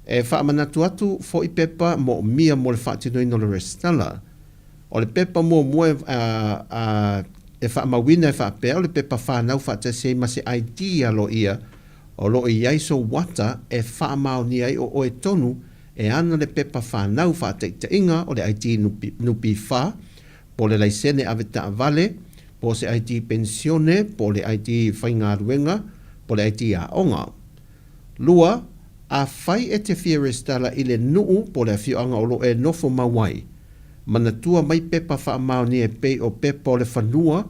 e faamanatu atu foi pepa moomia mo le faatinoina o le resitala. O le pepa muamua e faamauina e faapea o le pepa whanau faatasi ai ma se ID aloaia o lo o i ai sou ata e faamaonia ai o oe tonu e ana le pepa whanau faataitaiga o le ID NPF po o le laisene ave taavale po o se ID penisione po o le ID faigaluega po o le ID aoga. 2, Afai e te fia resitala i le nuu po o le afioaga o lo o e nofo mau ai, manatua mai pepa faamaonia e pei o pepa o le fanua,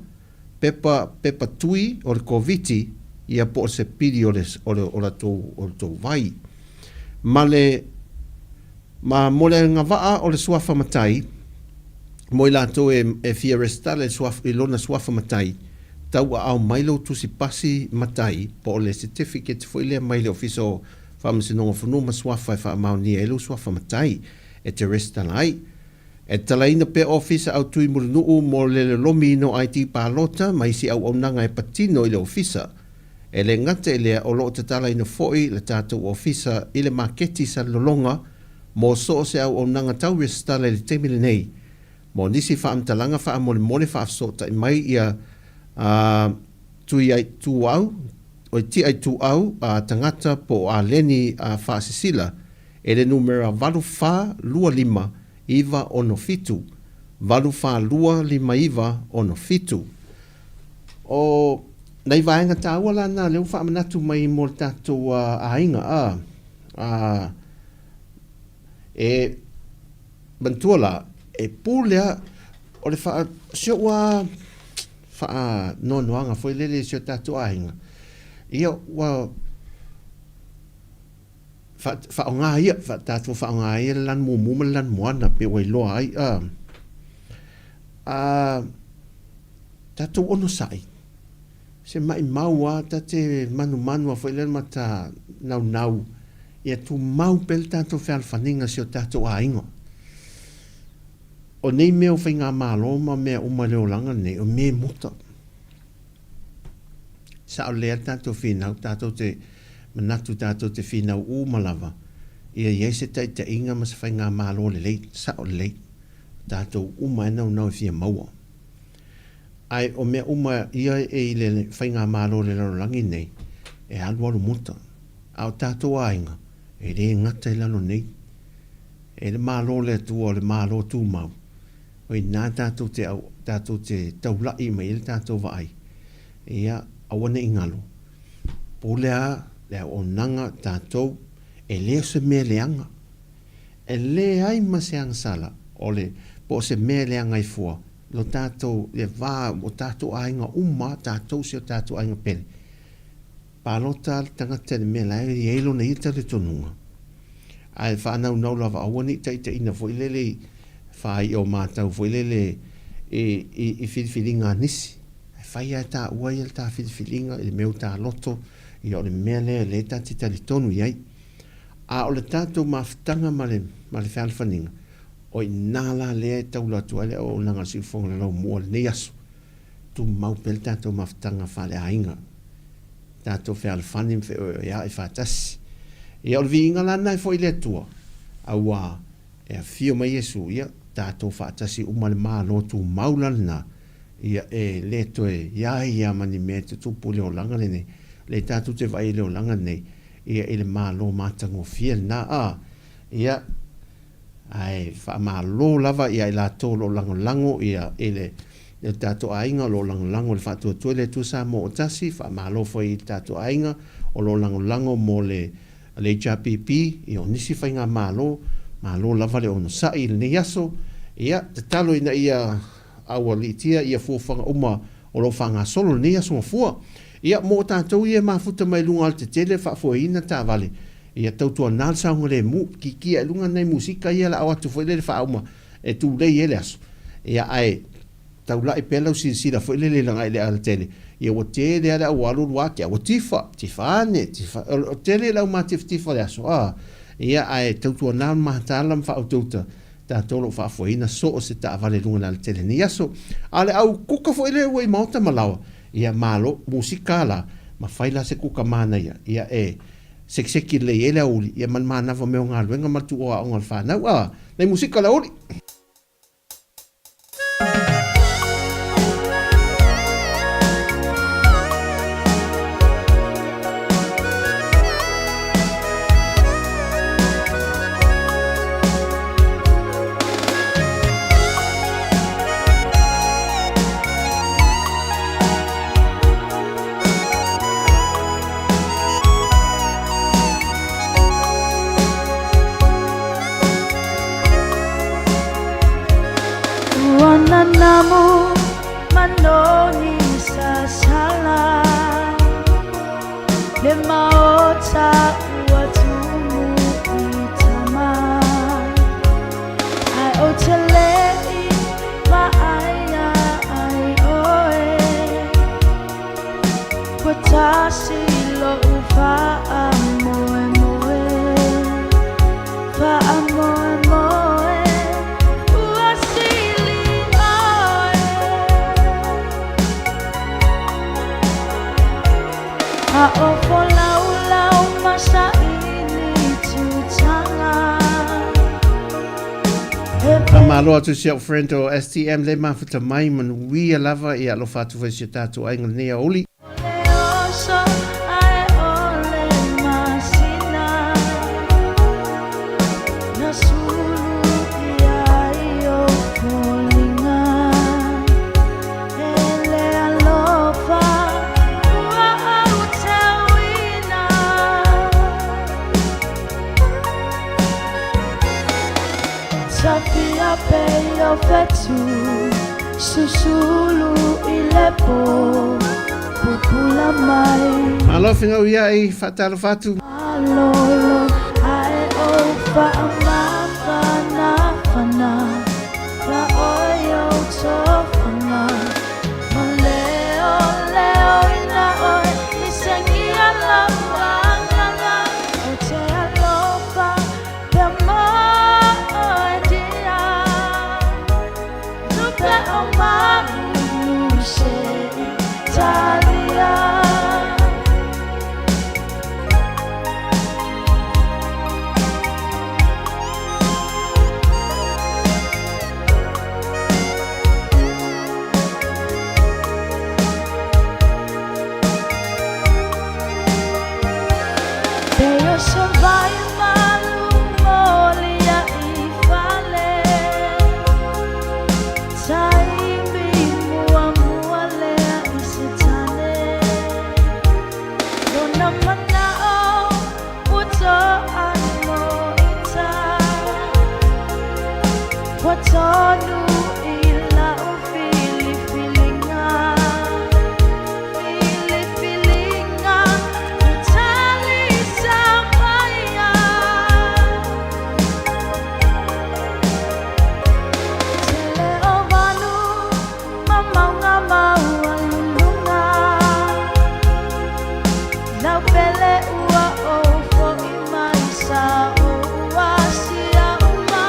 pepa, pepa tui o le Koviti, ia po o se pili o le, o le, o la tou, o le tou vai. Ma le, ma mo le agavaa o le suafa matai, mo i latou e, e fia resitala i le suafa, i lona suafa matai, tauaao mai lou tusi pasi matai po o le certificate foi lea mai le Ofisa o Faamasinoga o Fanua ma Suafa e faamaonia ai lou suafa matai e te resitala ai. E talaina pea Ofisa au Tui Mulinuu mo le lolomiina o ID palota ma isi auaunaga e patino i le Ofisa. E le gata i lea o lo o tatalaina foi le tatou Ofisa i le maketi Salelologa mo so o se auaunaga tau resitala i le taimi lenei. Mo nisi faamatalaga faamolemole faafesootai mai ia a Tui ai Tuau, oi Tiai Tuau a tagata po o Aleni a Faasisila e le numera 8425 967, 8425 967. O nai vaega taua la na lea ua faamanatu mai mo le tatou aiga a, a e Manatua la, e pule a, o le wha, si o'u a whaanoanoaga foi lele i si o tatou aiga, ia ua wha, whaonga ia, wha, tatou whaonga ia le lanu mumu ma le lanu moana, pe ua iloa ai, a, a, tatou onosai, se maʻimau a ta te manumanu a foi lea ma ta naunau ia tumau pea le tatou fealofaniga si o tatou aiga. O nei mea o faigamalo ma mea uma i le olaga lenei, o mea e muta. Sao lelei a le tatou finau, tatou te manatu tatou te finau uma lava ia i ai se taitaiga ma se faigamalo lelei, sao lelei. Tatou uma e naunau e fia maua. Ae o mea uma ia e i le faigamalo o le lalolagi nei, e alualu muta. A o tatou aiga, e le gata i lalo nei. E le Malo o le Atua, o le Malo tumau. O i ina tatou te au, tatou te taula'i mai ai le tatou vaai. Ia, aua ne i galo, pule a le auaunaga tatou, e le o se mea leaga. E leai ma se agasala o le, po o se mea e leaga ai fua, lo tatou, le va o tatou aiga uma, tatou si o tatou aiga pele. Palota le tagata i le mea la e i ai lona ia talitonuga, ae faanaunau lava aua ne i taitaiina foi lele i faai'a o matau foi lele i, i, i filifiliga a nisi. Ae fai lava e taua ia le ta filifiliga i le mea ua ta loto, ia o le mea lea lea ta te talitonu i ai. A o le tatou mafutaga ma le, ma le fealofaniga, o i ina la lea e taula atu ai le auaunaga a le Siufofoga o le Laumua i lenei aso. Tumau pea le tatou mafutaga faaleaiga, tatou fealofani ma feoeoea'i faatasi. Ia, o le viiga la lena e foi i le Atua, auā e afio mai Iesu, ia, tatou faatasi uma le Malo tumau la lena, ia, e le toe i ai lava ma ni mea e tutupu i le olaga lenei, lea tatou te vaai i le olaga lenei, ia, i le Malo matagofie lena, a, ia, Ae faamalo lava ia i latou o lo o lagolago ia i le i le tatou aiga o lo o lagolago i le faatuatua i le Atua Samoa ua tasi, faamalo foi i le tatou aiga o lo o lagolago mo le le HRPP, ia o nisi faigamalo, malo lava le onosai i lenei aso. Ia, tatalo ina ia aualiitia ia fuafuaga uma o lo o faagasolo i lenei aso Gafua. Ia, mo tatou ia e mafuta mai luga o le tetele faafoeina taavale, Ia tautuana le saogalemu, kikia i luga nai musika ia la o atu foi lele faauma e tulei ai le aso. Ia ae taulai pea lau silasila foi lele laga i le alatele, ia ua tele lava le au alu alu ake, ua tifa, tifa ane, tifa, o tele le au matifatifa o le aso, a. Ia ae tautuana le mataala ma faautauta tatou o lo o faafoeina so o se taavale i luga o le alatele i lenei aso. A o le au kuka foi lea ua i maota ma laoa, ia malo, musika la, ma fai la se kuka manaia, ia e Sekiseki lelei ai le aoauli, ia ma le manava mea o galuega ma le tuua aoga o le fanau. A, nai musika o le aoauli! Ua nanamu manoni sasala Le maota ua tumu i tama Ai o te le'i vaaia ai oe Ua tasi lo'u faamoemoe, faamoemoe, ua sili oe. A o folaulau ma saili tutaga. Faamalo atu i si au friend o STM le mafuta mai manuia lava ia alofa atu foi i si o tatou aiga lenei aoauli. Malo fegau ia i faatalofa atu. tonu i lau filifiliga. Filifiliga ua talisa maia. Tele o manu ma mauga maualuluga. Lau pele ua ou fo'i mai sa ou asia uma.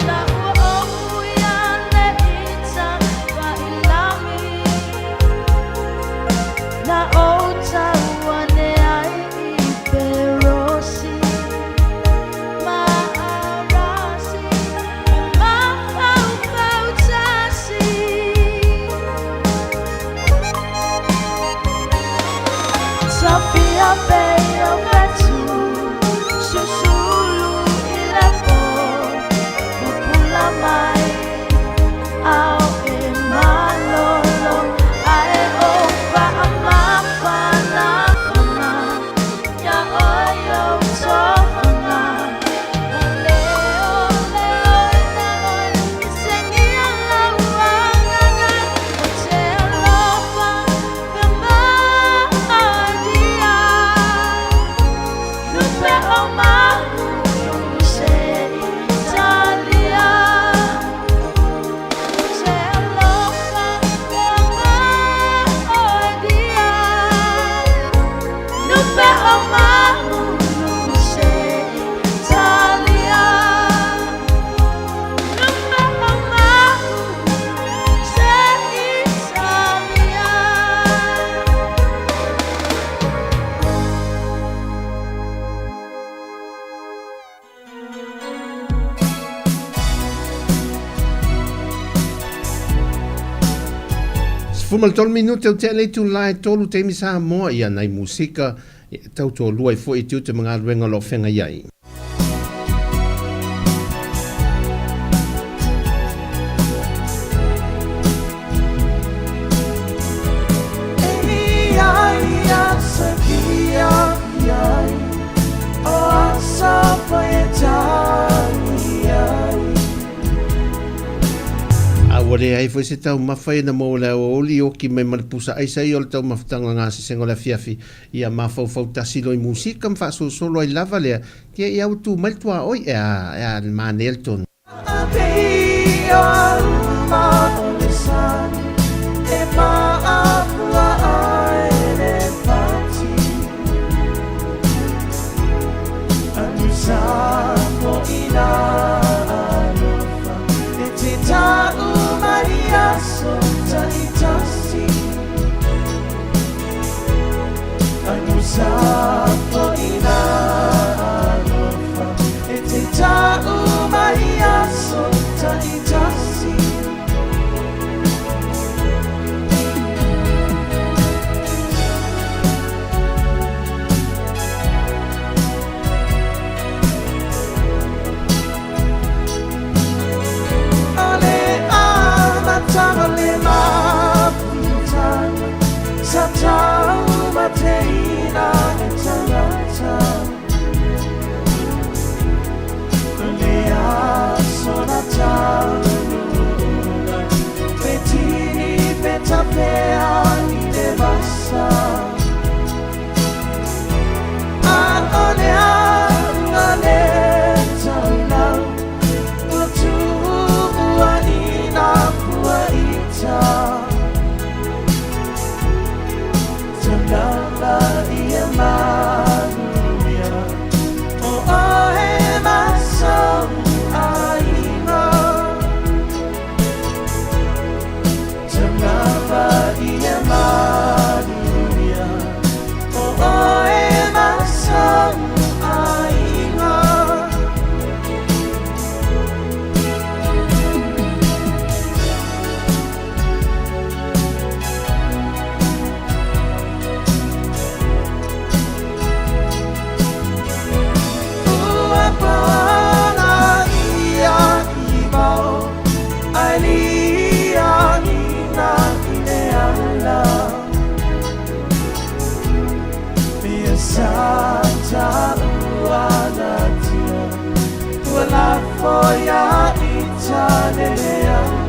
La ua ou ia le ita fa'ilagi. Na ou tau ane ai i Perosi ma Arasi e mafaufau tasi. Tafia pei o fetu, susulu i le po, pupula mai ao e malolo, ae ou fa'amafanafana ia oe ou tofaga. Ma leoleoina oe i segia lau agaga, ou te alofa pe maadia. Lupe o mahulu se Italia. Te alofa pe maadia. Lupe o mahulu se Italia. Lupe o mahulu se Italia. 13 minute o tea le itula e tolu taimi Samoa ia nai musika e tautoalua ai foi i tiute ma galuega o lo o feagai ai. A ua leai foi se taumafa ia na maua i le aoauli oki mai ma le pusa aisa ia o le taumafataga gasesega o le afiafi ia mafaufau tasi loa i musika ma faasolosolo ai lava lea tia ia ua tu mai le tuaoi e a e a le manaia le tonu.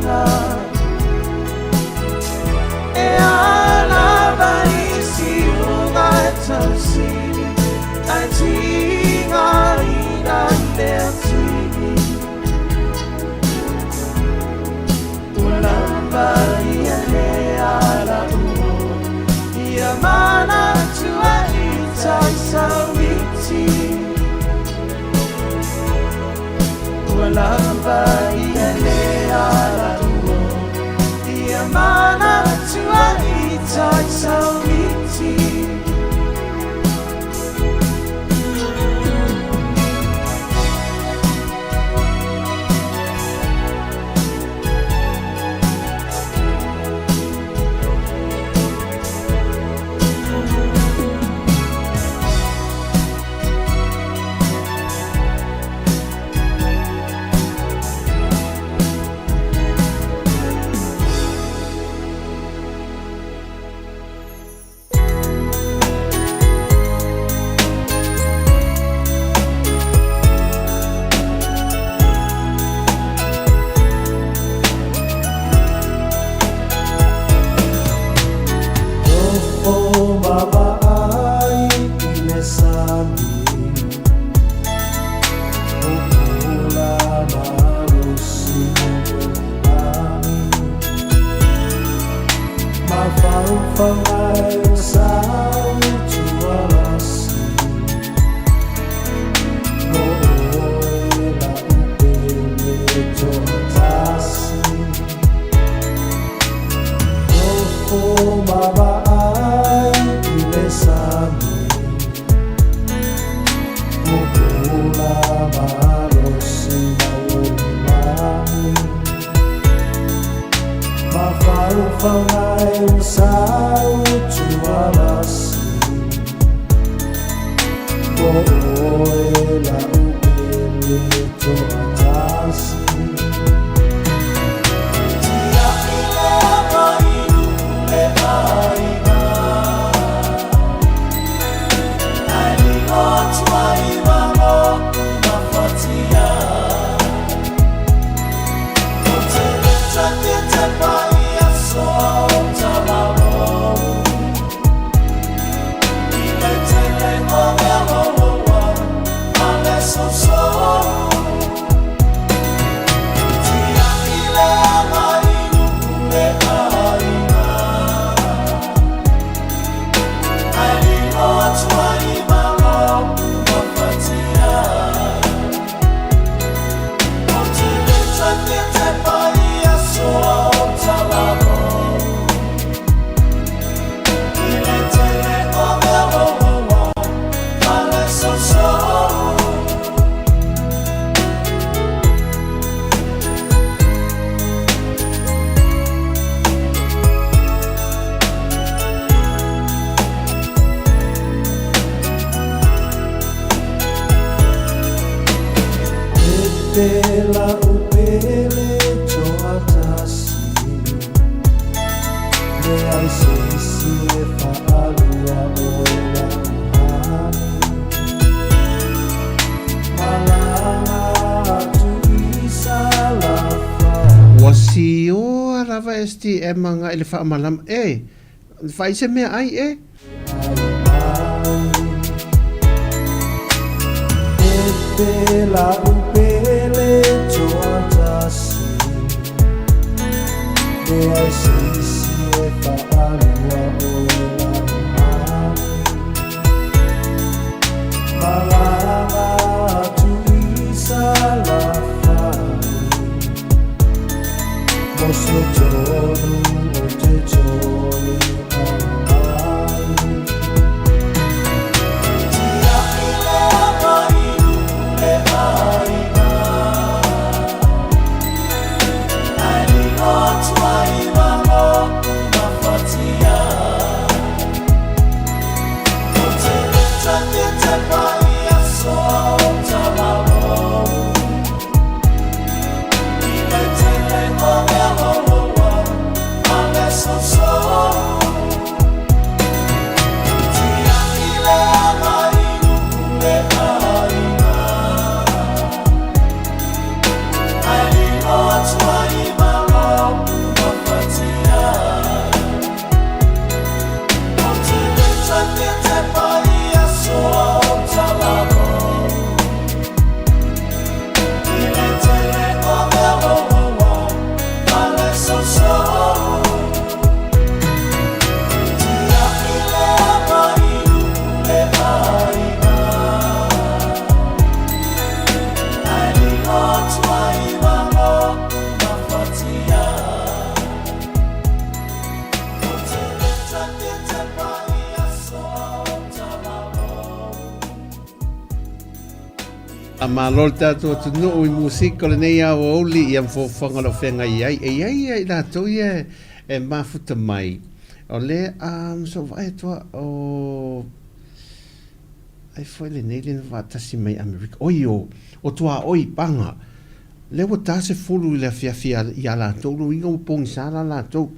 aiga E alava i siuga e tausili Ai tiga ina mea tini Ua lava ia le ala ua Ia manatua i tai sauiti Ua lava ia le ala ua Ia manatua i tai sauiti. Nofo ma vaai i le sami, Pupula malosi lagi, Mafaufau ai o sau tualasi, Mo oe la upele toatasi. Nofo ma vaai i le sami, Pupula malosi lagi, Mafaufau ai o sau tualasi, Mo oe la upele toatasi. Tia'i le aga i le aiga Ae lilo atu ai ma lo'u mafatia Ou te le toe tepa i aso o talalou I le tele o mea loloa ma le sousou. Tia'i le aga i le aiga Ae lilo atu ai ma lo'u mafatia Ou te le toe tepa i aso o talalou I le tele o mea loloa ma le sousou. E te la upele toatasi, Leai se isi e faalua oe la uhane, Malaga atu i Salafai. Ua sioa lava STM agai i le faamalama e fai se mea ai e. E te la upele toatasi, Leai se isi e faalua oe la uhane, Malaga atu i Salafai, Mo se tonu o te toe au mai. Tia'i le aga i le aiga Ae lilo atu ai ma lo'u mafatia Ou te le toe tepa i aso o talalou I le tele o mea loloa ma le sousou. Faamalo le tatou atunuu i musika o lenei aoauli ia ma foafoaga o lo o feagai ai. E i ai ia i latou ia e mafuta mai, o le sa ou vaai atu a o ai foi lenei le na faatasi mai Amerika. Oi o, o tuaoi paga. Lea ua ta 10 i le afiafi ia latou, lona uiga ua pogisa la latou.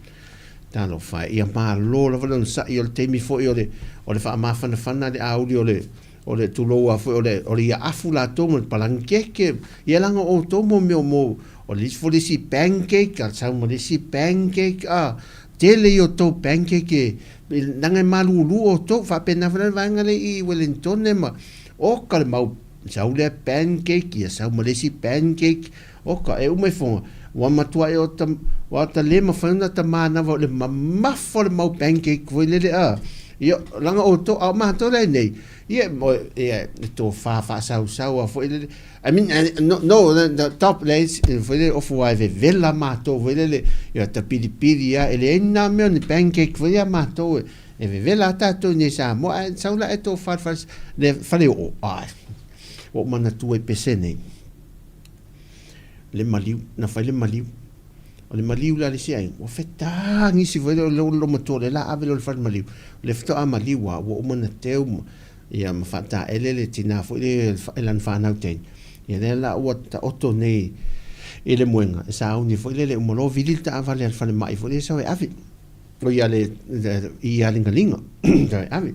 Talofa e, ia malo lava le onosai, o le taimi foi o le, o le faamafanafana le auli o le, o le tulou a foi o le, o le ia afu latou ma le palagi keke. Ia leaga o outou mo mea mo, o le isi foi le isi pancake, a sau ma le isi pancake, a, tele i outou pancake e, leaga e malulu outou, faapena foi la le vaega lea i Welentone ma, oka le mau Sau lea pancake, ia sau ma le isi pancake, oka, e uma ifoga, ua matuai o ta, ua ta le mafai ona ta manava o le mamafa o le mau pancake foi lele a. Ia, leaga outou, a o matou la i inei, ia, ia, e tofa faasausau lava foi lele. I mean, no, no, the top le foi lele ofu lava e vevela matou foi lele, ia ta pilipili lava, e leai ni na mea o ni pancake foi ia matou e, E vevela a tatou i nei Samoa ae sau la e tofa le fale, le fale oo, ai, ua ou manatua i pese nei, le maliu, na fai le maliu. O le maliu la a le isi aiga, ua fetā nisi foi lea o le olomatua o lea o le a ave loa i le fale maliu. O lea faatoa maliu lava, ua uma ona teu ma, ia ma faataele le tina foi lea i lana fanau teine. Ia lea la ua taoto nei i le moega, e sauni foi lele, uma loa vili le taavale a le falemai foi lea e sau e ave. O ia le, i ia ligaliga, tai ave.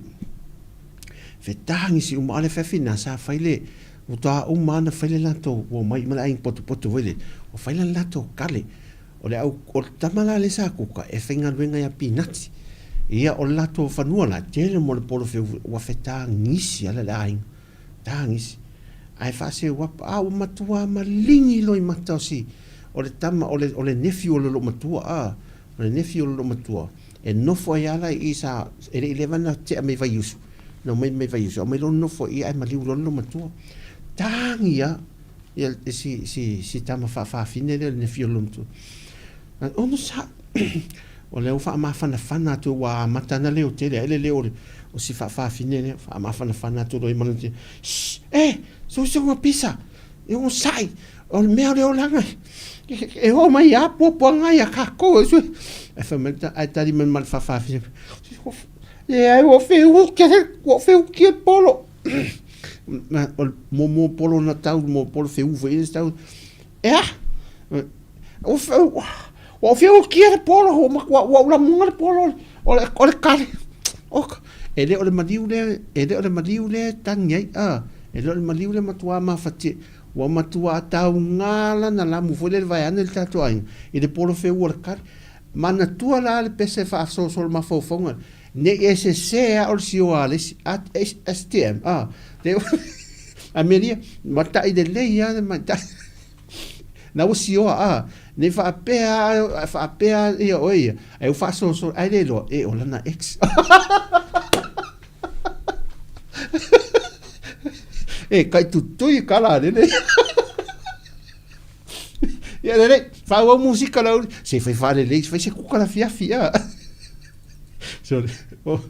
Fetagisi uma ale fefi na sa fai le, ua toa uma ana fai le latou, ua omai uma le aiga potopoto foi le, ua fai le latou kale. O le au, o le tama la lea sa kuka, e faigaluega ia Pinati. Ia, o le latou fanua la, tele mo le polofeu, ua fetagisi ala le aiga. Tagisi. Ae faaseu apa, a ua matua maligi loimata o si, o le tama, o le, o le nephew o le loomatua, a. O le nephew o le loomatua, e nofo ai lava la i i sa, e le i leva ona tea mai Vaiusu, na omai mai Vaiusu, aumai loa nofo i i ae maliu loa le loomatua. Tagi lava ia si, si, si tama faafafine lea o le nephew o le loomatua. Ono sa, o lea ua faamafanafana atu ua amata ana leo tele ae le leo o, le, o si faafafine lea, faamafanafana atu loa i mana tele. Shh, eh, so so pisa. E onosai, o le mea o le olaga, e oo mai lava puapuaga ia kākou. Ae fai mai, ae tali mai ma le faafafine, leai ua feuki, ua feuki e polo. O le muamua polo na tau, mo polo feu foi ia tau. E a? Ua feuki e le polo, ua ua lamuga le polo o le, o le kale. Oka, e le o le maliu lea, e le o le maliu lea e tagi ai, a. E le o le maliu le matua mafatia, ua matua tauga lana lamu foi lele vaeane le tatou aiga i le polofeu o le kali. Manatua la le pese faasolosolo mafaufauga ne i e sese a o le sioa a le isi STM a te Amelia matai lelei a le matai na ua sioa a ne faapea faapea ia oe ia ai ua faasolosolo ai le iloa e o lana ex. E kai tutui ka la lele. Ia lele, faaauau musika lau, se fai faalelei, fai se kuka lafiafi a. Sorry. Oh.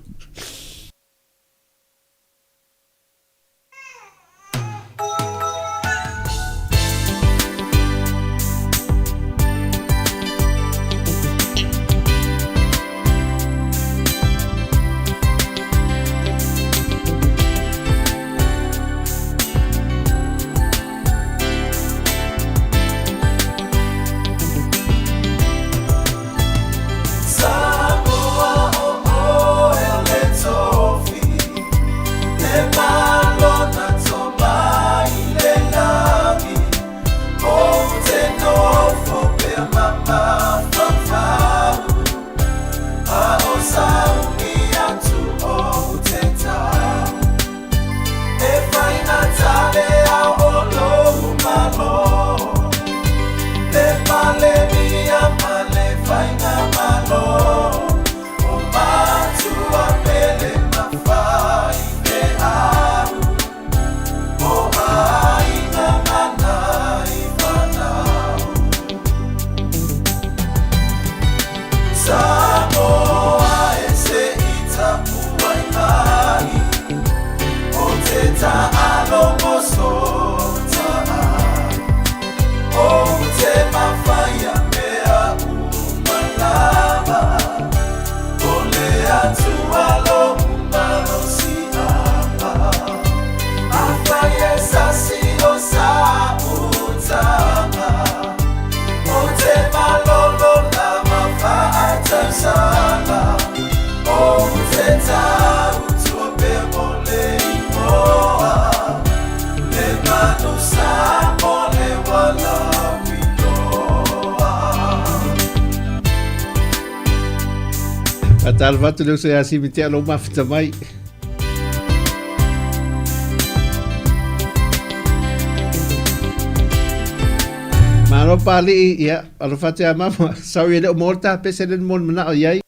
Faatalofa atu le uso ia Simitea lou mafuta mai. Malo Pali'i, ia, alofa atu ia mama. Sorry e le o maua le tapese le mo le manao i ai.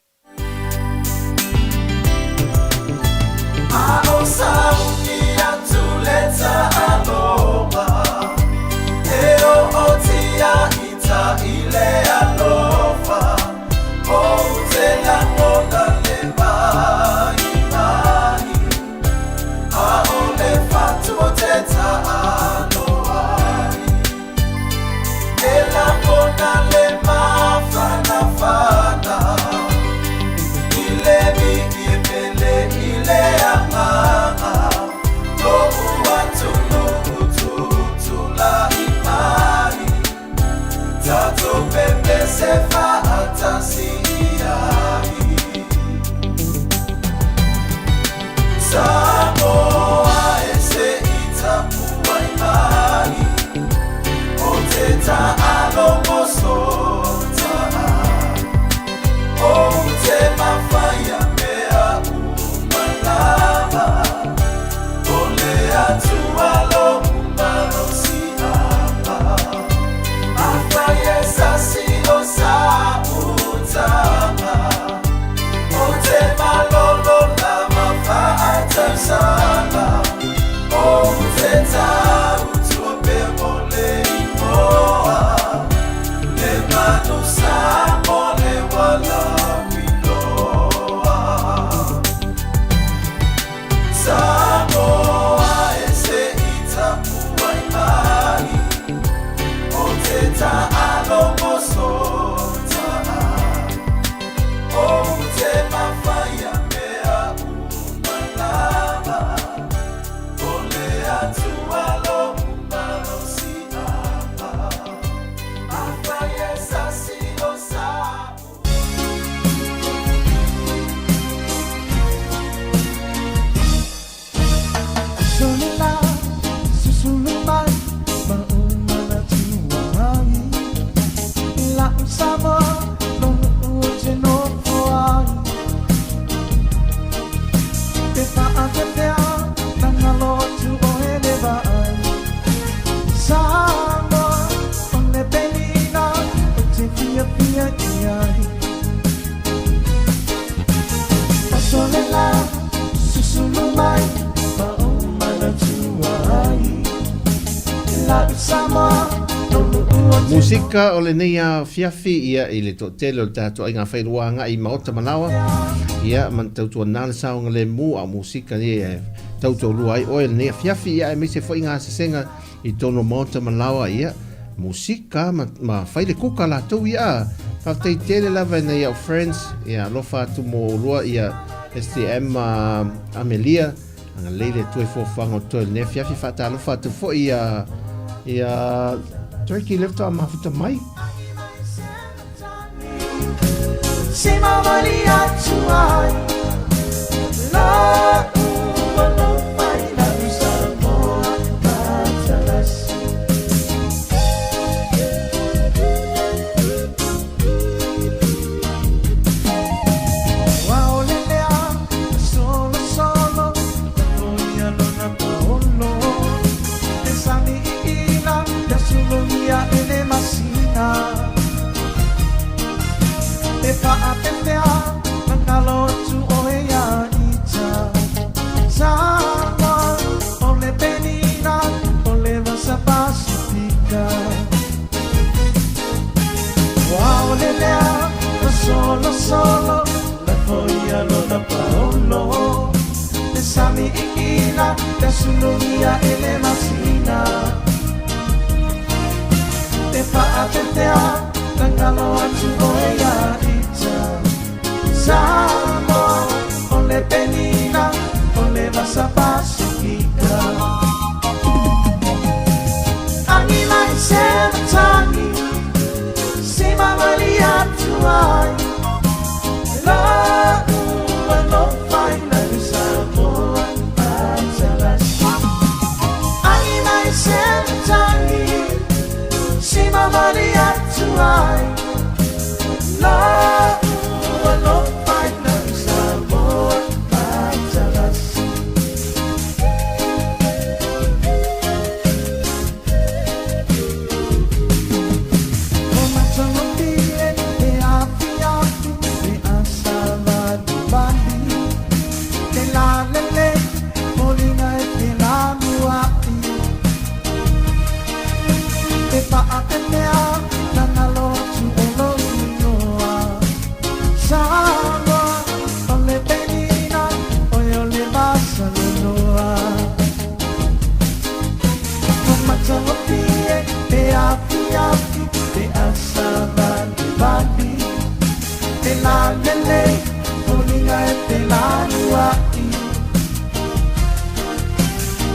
Musika o lenei afiafi ia i le toatele o le tatou aiga failua agai i Maota Malawa ia ma tautuana le saogalemu a o musika ia e tautoalua ai oe lenei afiafi ia aemaise foi gasesega i totonu o Maota Malawa ia musika ma, ma fai le kuka latou ia faafetai tele lava i nai au friends ia alofa atu mo olua ia STM ma Amelia Agalelei le Atua i fuafuaga o totoe i lenei afiafi. Faatalofa atu foi ia ia Turkey lea faatoa mafuta mai. lalelei, foliga e felanua'i.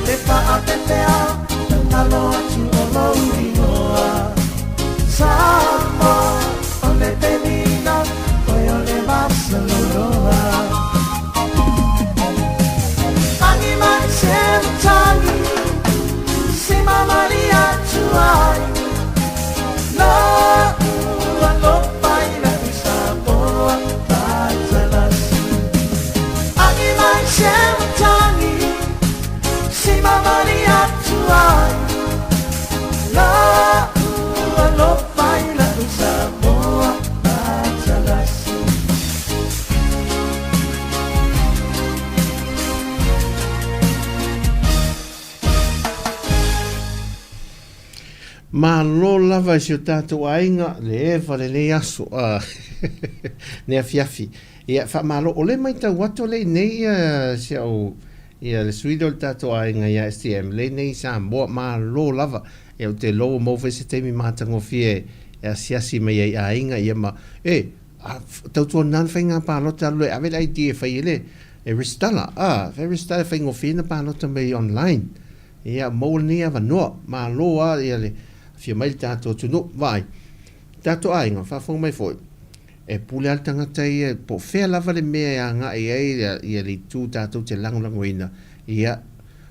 Le faapeapea taugalo atu o lou igoa. Samoa o le pelina, oe o le masaloloa. Agi mai se matagi, se mamali atu ai. La'u alofa i la'u Samoa fatalasi. Agi mai se matagi, se mamali atu ai. La'u alofa i la'u Samoa fatalasi. Malo lava i si o tatou aiga le eva lenei aso a nei afiafi. Ia faamalo o le maitau atu lea i nei ia si au ia le sui lea o le tatou aiga ia STM lea i nei i Samoa malo lava. Ia ou te iloa ua maua foi se taimi matagofie e asiasi mai ai i aiga ia ma e a tautuana le faiga palota alu e ave le ID e fai ai le e resitala a fai resitala e faigofie ona palota mai online. Ia maua lenei avanoa, malo a ia le afio mai le tatou atunuu, vaai, tatou aiga, faafofoga mai foi, e pule a le tagata ia po o fea lava le mea e agai ai ia le itu tatou te lagolagoina, ia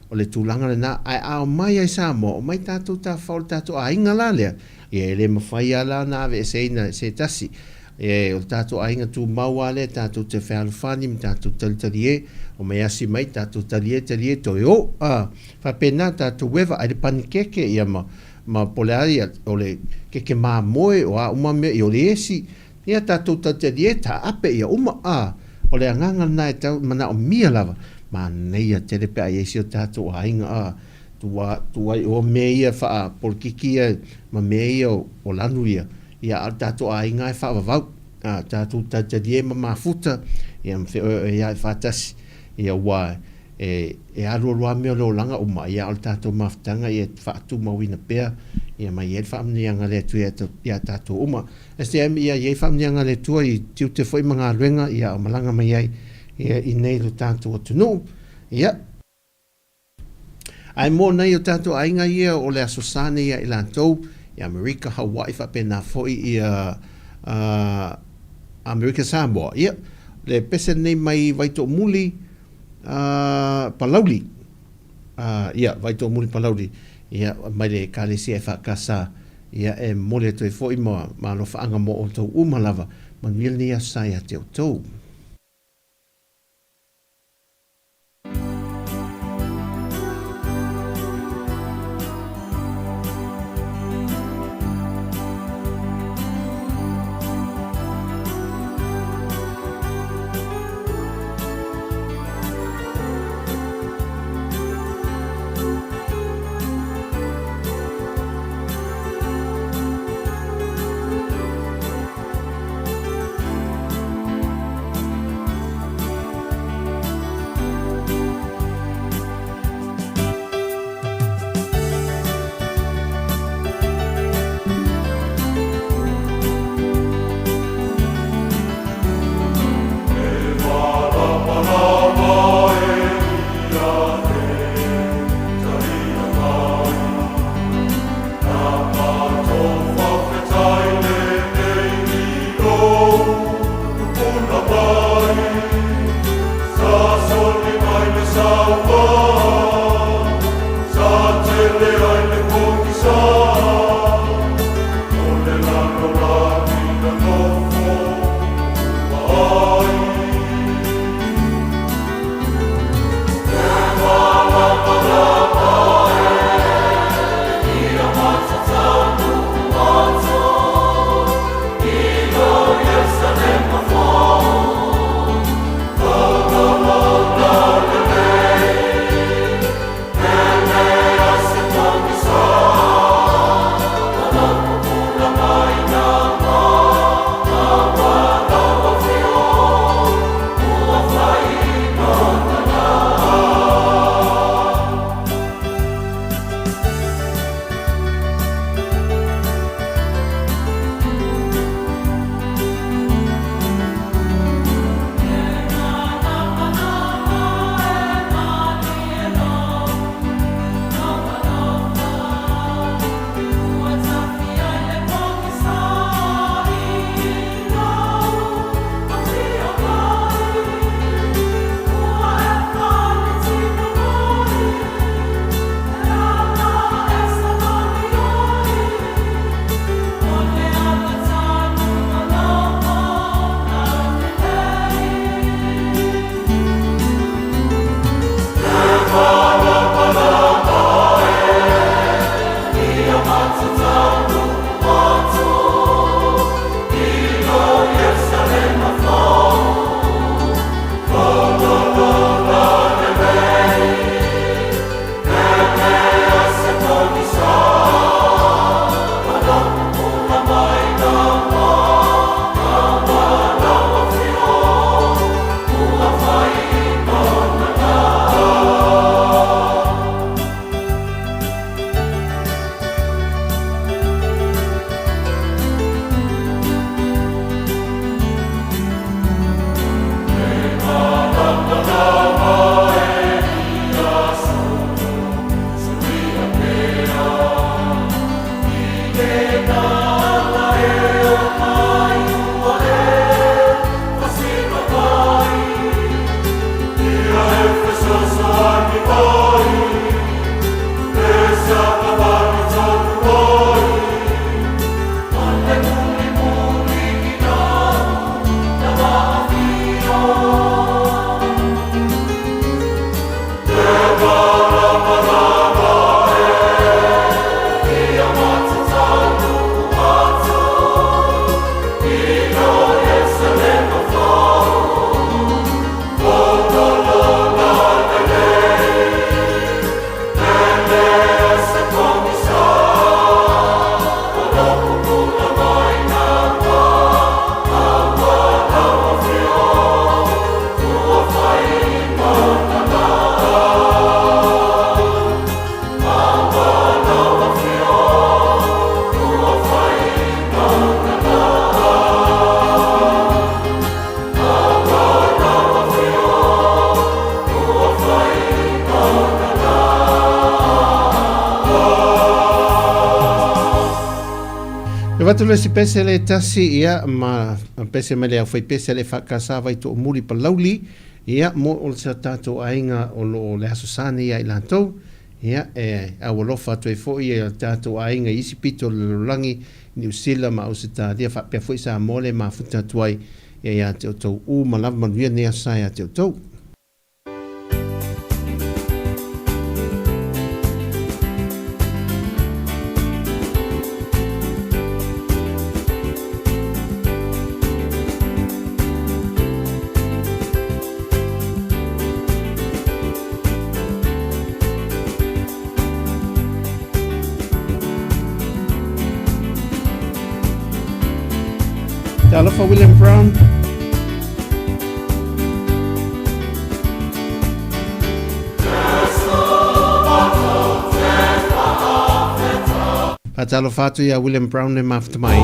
o le tulaga lena, ae a omai ai Samoa, omai tatou tafafao i le tatou aiga la lea, ia e le mafai a la ona aveeseina e se tasi. E, o le tatou aiga tumau lava lea tatou te fealofani ma tatou talitalie, omai asi mai tatou talie talie toe o. A, faapena tatou eva, ai le panikeke ia ma, ma po o le a ia, o le keke mamoe, o a uma mea, ia o le esi, ia tatou talitalie taape ia uma. A, o le agaga lena e tau manaomia lava, manaia tele pe a i ai si o tatou aiga, a, tua, tua i o mea ia faapolokiki ia ma mea ia o, o lanu ia, Ia, a o le tatou aiga e faavavau, a, tatou talitalie ma mafuta, ia ma feoeoeai faatasi, ia ua e, e alualu lava mea o le olaga uma, ia a o le tatou mafutaga ia e faatumauina pea, ia ma i ai le faamanuiaga a le Atua ia, ia tatou uma. STM, ia i ai faamanuiaga a le Atua i tiute foi ma galuega, ia a o malaga mai ai, ia i nei lo tatou atunuu, ia. Ae mo nai o tatou aiga ia o le Aso Sa nei ia i latou, i Amerika, Hawaii faapena foi ia Amerika Samoa. Ia, le pese lenei mai Vaitoomuli, Palauli. Ia, Vaitoomuli Palauli, ia, mai le Ekalesia EFKS. Ia, e momoli atu ai foi ma alofaaga mo outou uma lava. Manuia lenei Aso Sa ia te outou. Avatu le isi pese le tasi, ia, ma pese mai le au fai pese le whakasa vai to muri palauli, ia, mo o le sa tātou aiga o lo o le aso sa nei ia i latou, ia, e au alofa atu ai foi e tātou aiga i isi pito o le lalolagi, Niu Sila ma Ausetalia, faapea foi Samoa le mafuta atu ai, ia ia te outou uma lava manuia nei aso sa ia te outou. Talofa William Brown. Faatalofa atu ia William Brown le mafuta mai.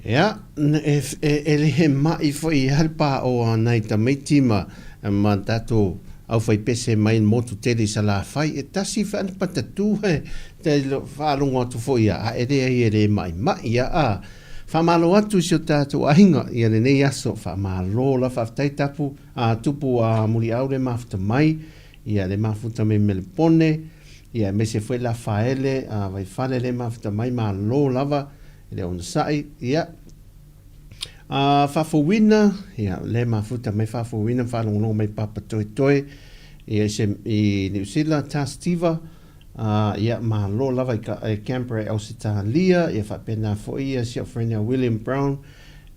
Ia, e le maʻi foi a le pā o a nai tamaiti ma ma tatou aufaipese mai le motu tele i Salafai, e tasi whaana patatū he te whaalongo atu foi a a e leai e le maʻimaʻi a a Whaamalo atu i si o tātou aiga ia lenei aso, whaamalo la whaafetai tapu a tupu a Muliau le mafuta mai, ia le mafuta mai Melepone, ia aemaise foi la Faele a Vaifale le mafuta mai, malo lava i le onosai, ia. A faafouina, ia, le mafuta mai faafouina ma faalogologo mai Papa Toetoe, ia i se i Niu Sila, Tastiva, a ia malo lava i ka i Canberra i Ausetalia, ia faapena foi ia si au friend ia William Brown,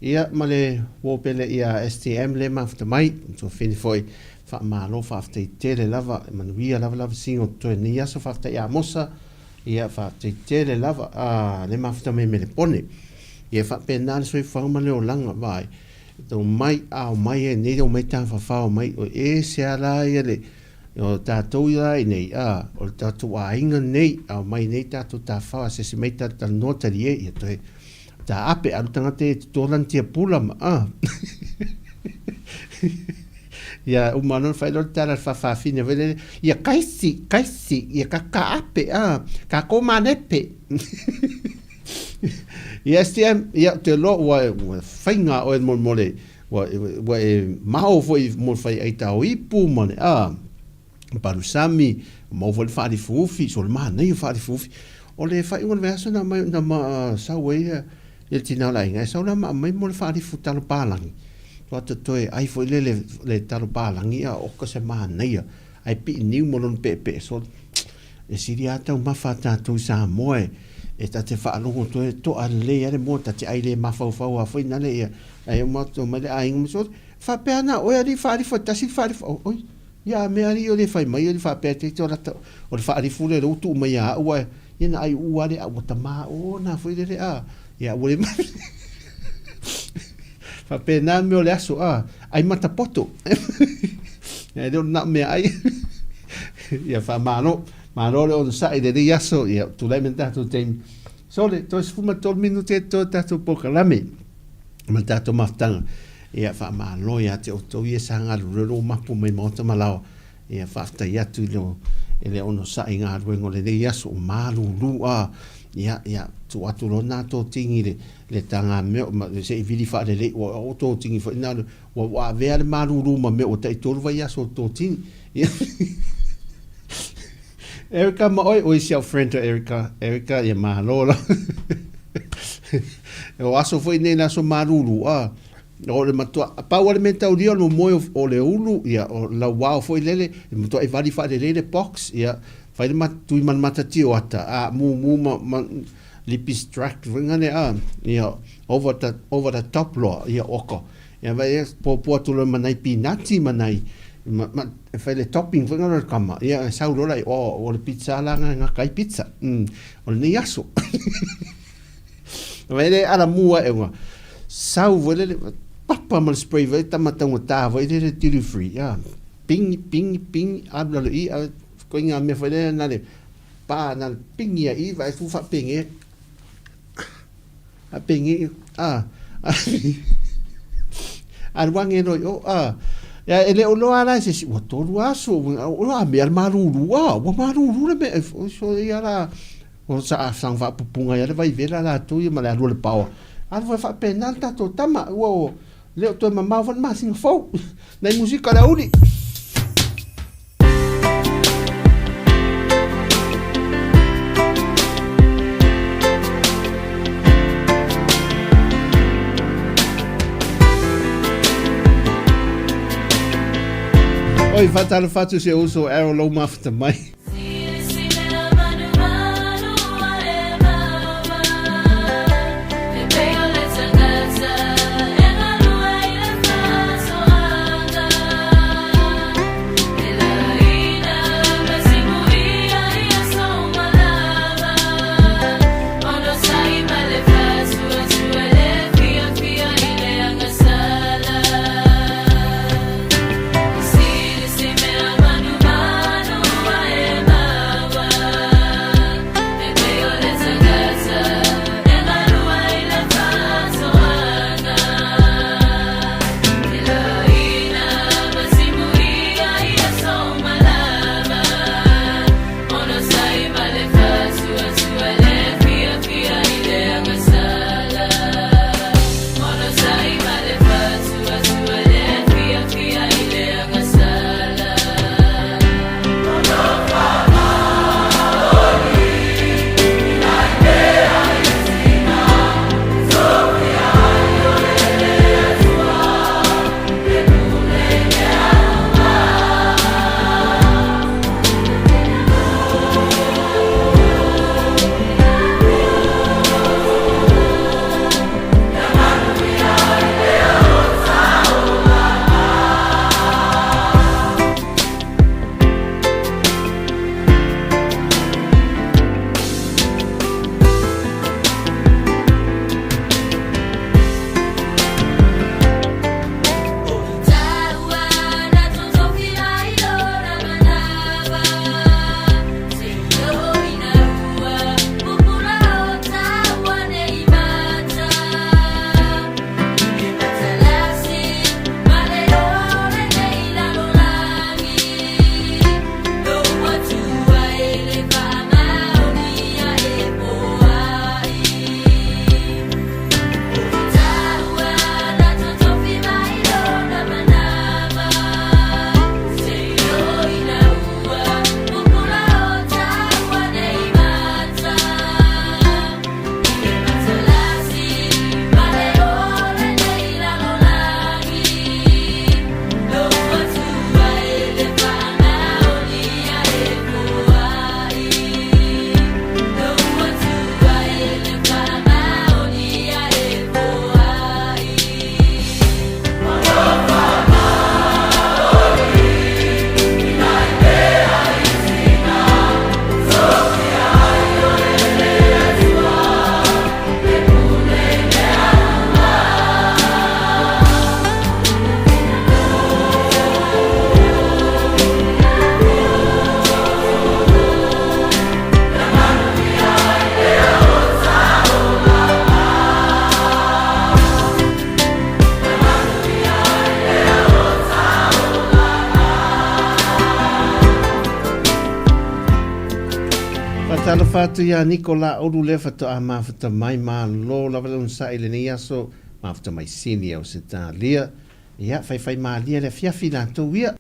ia ma le uo pele ia STM le mafuta mai, tuafine foi faamalo faafetai tele lava, manuia lava lava siga o totoe nei aso, faafetai Amosa, Ia, faafetai tele lava, a, le mafuta mai Melepone. Ia, e faapena le soifuaga ma le olaga, vaai. E omai, a omai ai nei, omai tafafao mai, o ese lava la ia le, o tatou la i nei, a, o le tatou aiga nei, a omai nei tatou tafafao, asiasi mai, talatalanoa, talie, ia toe Taape alu tagata ia e toto lana tiapula ma a. Ia uma loa ona fai loa le tala a le faafafine foi lele, ia kaisi, kaisi, ia kakaape a, kako manepe. Ia STM, ia ou te iloa ua, ua faiga oe mo, mo le, ua, ua e mao foi mo le fai aita o ipu ma le a. Palusami, maua foi le faalifuufi, so le manaia o faalifuufi. O le faaiuga o le vaiaso na aumai na ma sau ai ia le tina o le aiga, e sau la ma aumai mo le faalifu talo palagi. Ua toe ai foi lele le talo palagi a oka se manaia, ae pii niu ma lona peepee. So e sili lava taumafa a tatou i Samoa e, e ta te faalogo toe toa lelei lava le moa, ta te ai le mafaufau lava foi nale ia, ae uma atu mai le aiga ma so, faapea na oe alii faalifu e tasi le faalifu, oi, Ia a mea alii o le fai mai o faapea te iti o lata o le faalifu lea ua tuu mai ia au ae ia na ai uu ale a ua tama o na foi lele a ia ua le faapena mea o le aso a ai matapoto e le o na mea ai ia faamalo malo le onosai i lenei aso ia tulai mai le tatou taimi sole toe 13 minute e totoe tatou polokalame ma le tatou mafutaga. Ia, faamalo ia te outou ia sa galulue lou mapu mai maota ma laoa. Ia, faafetai atu i le, i le onosai i galuega o lenei aso, o malulu a. Ia, ia, tuu atu loa na totigi i le, le tagamea, ma, se i vili faalelei, ua o totigi foi na, ua, ua avea le malulu ma mea ua taitolu vaiaso o totigi. Ia, Erica ma oe, oi si au friend o Erica, Erica, ia malo la. O aso foi nei le aso malulu, a, o le matua, pau a le mea taulia o le momoe o, o le ulu, ia, o lauao foi lele, e matua e vali faalelei le box, ia, fai le mat, tui ma le matatio ata, a, mumu ma, ma lipistract foi ngane, a, ia, over the, over the top loa, ia, oko. Ia vai e popo atu loa ma nai pinati ma nai, ma, ma, e fai le topping foi ngana le kama. Ia, e sau loa lai, oh, o le pizza la nga, nga kai pizza. O lenei aso. Vai le ala mua e unga. Sau foi le, papa ma le spray foi tama taugata foi le le duty free. Ia, ping, ping, ping, alu lalo i, a, koe ngā mea foi le na le, pa, na le pingi a i, vai fu whapenge. A pengi, a, a ruange loi o, a, ia e le o loa la se si, ua tolu aso, o a mea le malulu, a, ua malulu le mea, o so ia la, o sa a sang whaapupunga ia le vai vela la tu ia ma le alu le paoa. Alu foi whaapena le tatou tama, ua o, le o toe mamao foi le masina fou, nai musika le auli. Oi, whātalofa atu si ou uso Errol lou mafuta mai. Faatalofa atu iā Niko Laulu lea faatoa mafuta mai, malo lava le onosai i lenei aso, mafuta mai Sini Ausetalia. Ia, faifaimalie le afiafi latou ia.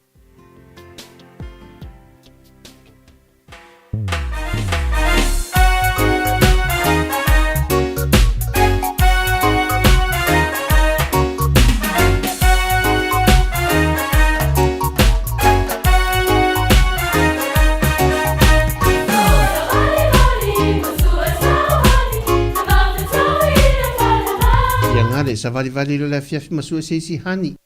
Ia gale, savalivali loa le afiafi ma sue se isi hani.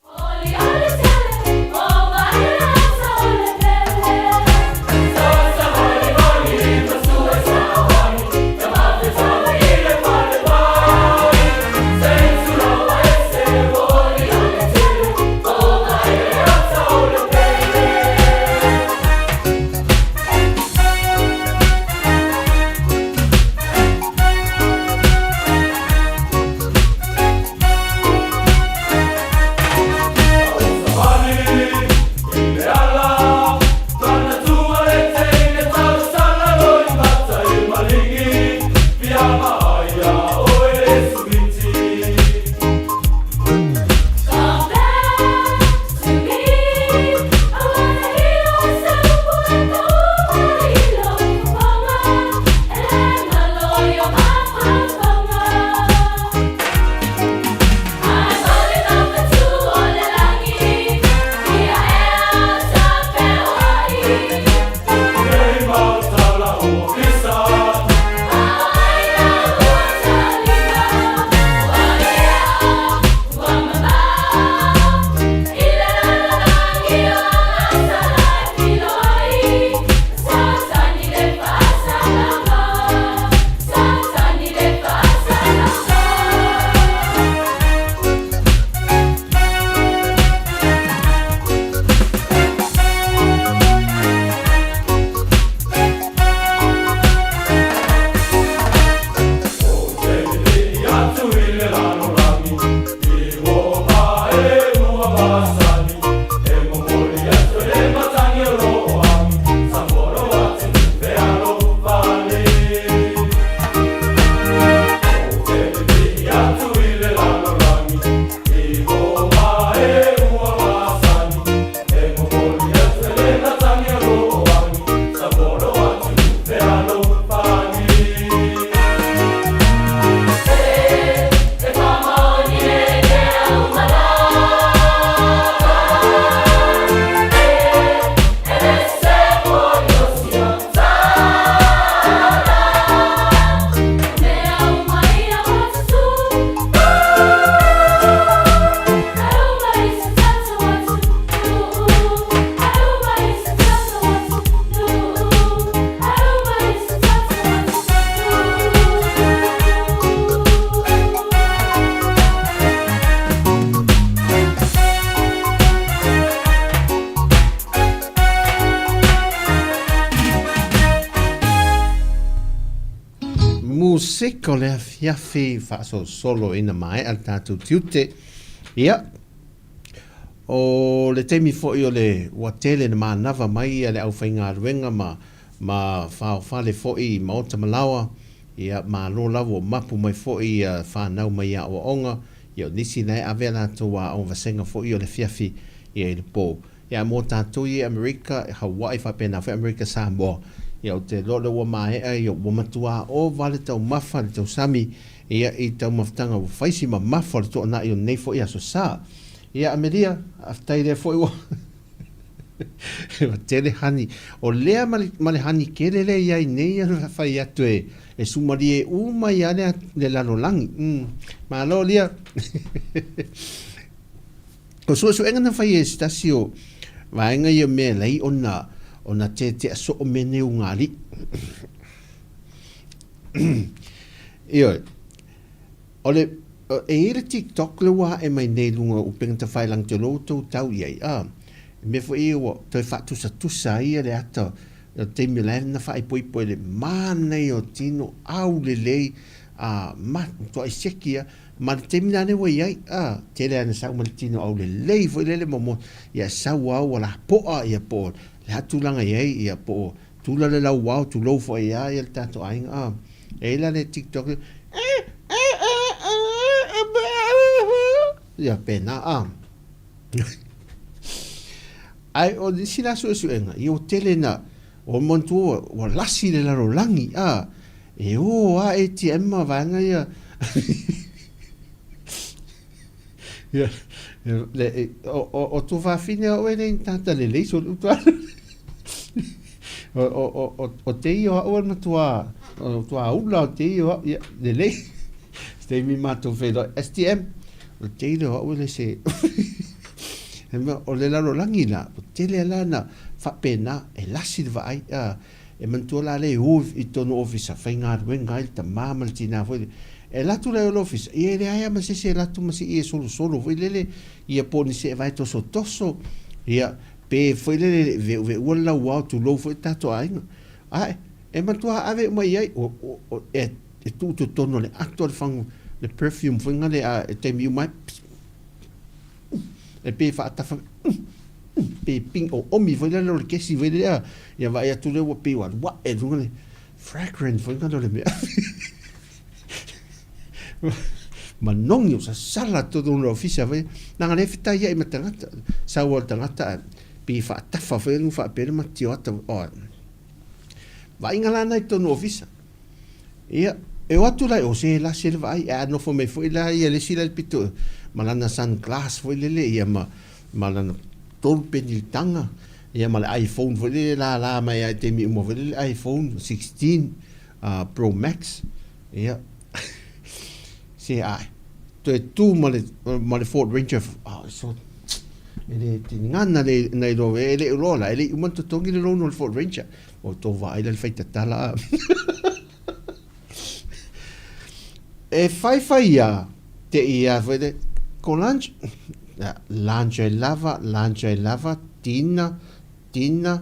Musika o le afiafi faasolosolo ina maea le tatou tiute. Ia, o le taimi foi o le ua tele na manava mai ia le aufaigaluega ma ma faofale foi i maota ma laoa, ia, malo lava ua mapu mai foi ia fanau mai aoaoga, ia o nisi la e ave a latou aoga vasega foi o le afiafi ia i le po. Ia mo tatou ia i Amerika, Hawaii faapena foi Amerika Samoa, ia ou te iloa o lea ua maea ia ua matua ova le taumafa le tausami ia i taumafataga ua fai si mamafa o le tuanai o lenei foi Aso Sa. Ia Amelia, faafetai lea foi ua ua tele hani. O lea ma le, ma le hani tele lea i ai nei ia fai atu e, e sumalie uma ia le, le lalolagi. Malo lia. O suesuega na fai e se tasi o vaega ia mea e lai ona ona tetea soo mea nei o ngā aliʻi. Ioe. O le e i ai le TikTok le ua ae mai nei i luga o upega tafailagi te iloa ua outou tau i ai, a. E mea foi ia ua toe faatusatusa ai ia le ata o le taimi o la e na faaipoipo ai le manaia o tino aulelei a ma matuai seki a Ma le taimi la lea ua i ai, a, tele lava ina sau ma le tino aulelei foi lele ma mo, ia sau lava ua lapoa, ia po o le a tulaga i ai, ia po o tula le lauao tulou foi a ia le tatou aiga a. E i ai la le TikTok ia pena a. Ae o nisi la suesuega, ia ua tele na, ua manatua ua lasi le lalolagi a, e o a ATM ma vaega ia. Ia, le, o, o, o tuafafine o oe nei ni tagata lelei so le utu alu. O, o, o, o, o te ia o au e matua, o tua ula o te ia o au, ia, lelei. Se taimi matou feiloai, STM, o te ia o au e le se. He mea, o le lalolagi la, o tele la na faapena, e lasi le vaai, a, E manatua la lea e o i tonu ofisa, faigaluega ai le tama ma le tina foi lea. E alu atu la i le ofisa, ia e leai lava ma se isi e alu atu ma sii e solosolo foi lele, ia po o ni seevae tosotoso, ia pe foi lele e veuveua le lauao tulou foi le tatou aiga. Ae, e matua ave uma i ai, o, o, o, e, e tuu i totonu o le ato le fagu, le perfume foi lea a, e taimi uma ai, e pei e faatafa, pe ping o omi foi lea o le kesi foi lea ia vaai atu lea ua pei ua alu ae luga le fragrant foi lea o le mea manogi o sasala totonu o le ofisa foi leaga lea e fetaiai ma tagata sau o le tagata ae pei e faatafa foi nu faapea le matio ata o vaaiga la na i totonu o ofisa Ia, e o atu la i o se lasi le vaai, ae a nofo mai foi la ia le isi la i le pito ma lana sunglass foi lele ia ma, ma lana tolu penilitaga, ia ma le iPhone foi lele e lala mai lava i taimi uma foi lele iPhone 16 Pro Max, ia, se ae, toe tu ma le, ma le Ford Ranger, oh, so, e le tinigana le, na iloa, e le iloa la, e le i uma ona totogi le loan o le Ford Ranger. O tou vaai la le fai tatala a. E whaiwhai ia te ia foi le ko lunch lunch ai lava lunch ai lava tina tina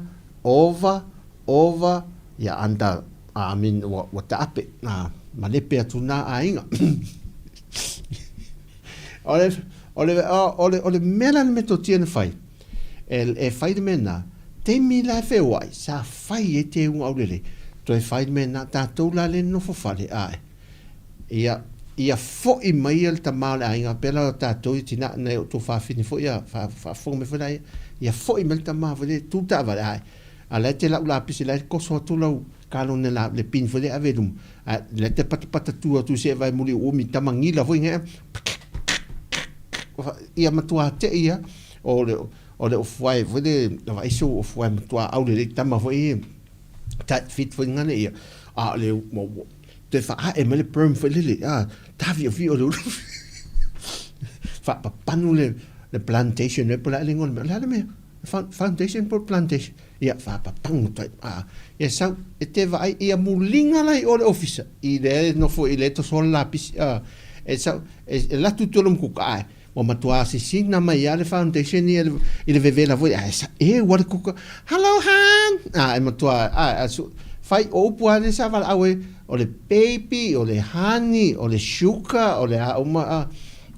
ova ova ia anda I mean ua ua taape a malepe atu na aiga. O le o le o le o le mea la le metotia na fai E, e fai le mea na, taimi la e feoai, sa fai ai te uga aulelei, toe fai le mea na, tatou la le nofo fale, ae, ia, ia foi mai ia le tama o le aiga, pea la o tatou ia tina, nai o tuafafine foi ia, fa, faafofoga mai foi laia, ia foi mai le tama foi lea, tu taavale, ae, a la e te lau lapisi, la e koso atu lau kalone la, le pin foi lea e ave i luma, ae, la e te patapata tu atu i se vae muli umi, tama gila foi ngea, ia matua te ia, O le, o le ofuae foi le, na vaai se ofuae matua aulelei tama foi e tight fit foi ngane ia. A o le, ua, ua, toe faaae mai le perm foi lele, a, tafiofio le ulu. Faapapanu le, le plantation e po o le a le igoa o le mea. O le a le mea? Foundation po o le plantation? Ia, faapapanu atu ai. A, ia sau, e te vaai, ia muliga la i o le ofisa, i le nofo i le tosoa le lapisi, a, e sau, e, e alu atu i tua o le umukuka, ae, Ua matua sisina mai lava le foundation ia i le vevela foi ae sa eu a le kuka hello hon a e matua a, a su, fai o upu lava nei sa valaau ai o le baby o le honey o le sugar o le a uma a,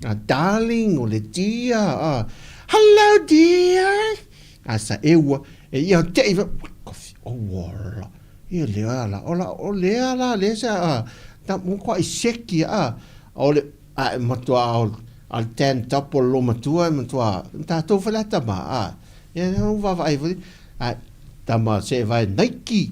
a darling o le dear a hello dear a sa eu a e ia te i o wala ia lea la o la o lea la lea sa a ta mo kwa i seki a o le A e matua o a le tan top o le lomatua e matua tatou foi la tama a ia na u vaavaai foi a tama se e vae Nike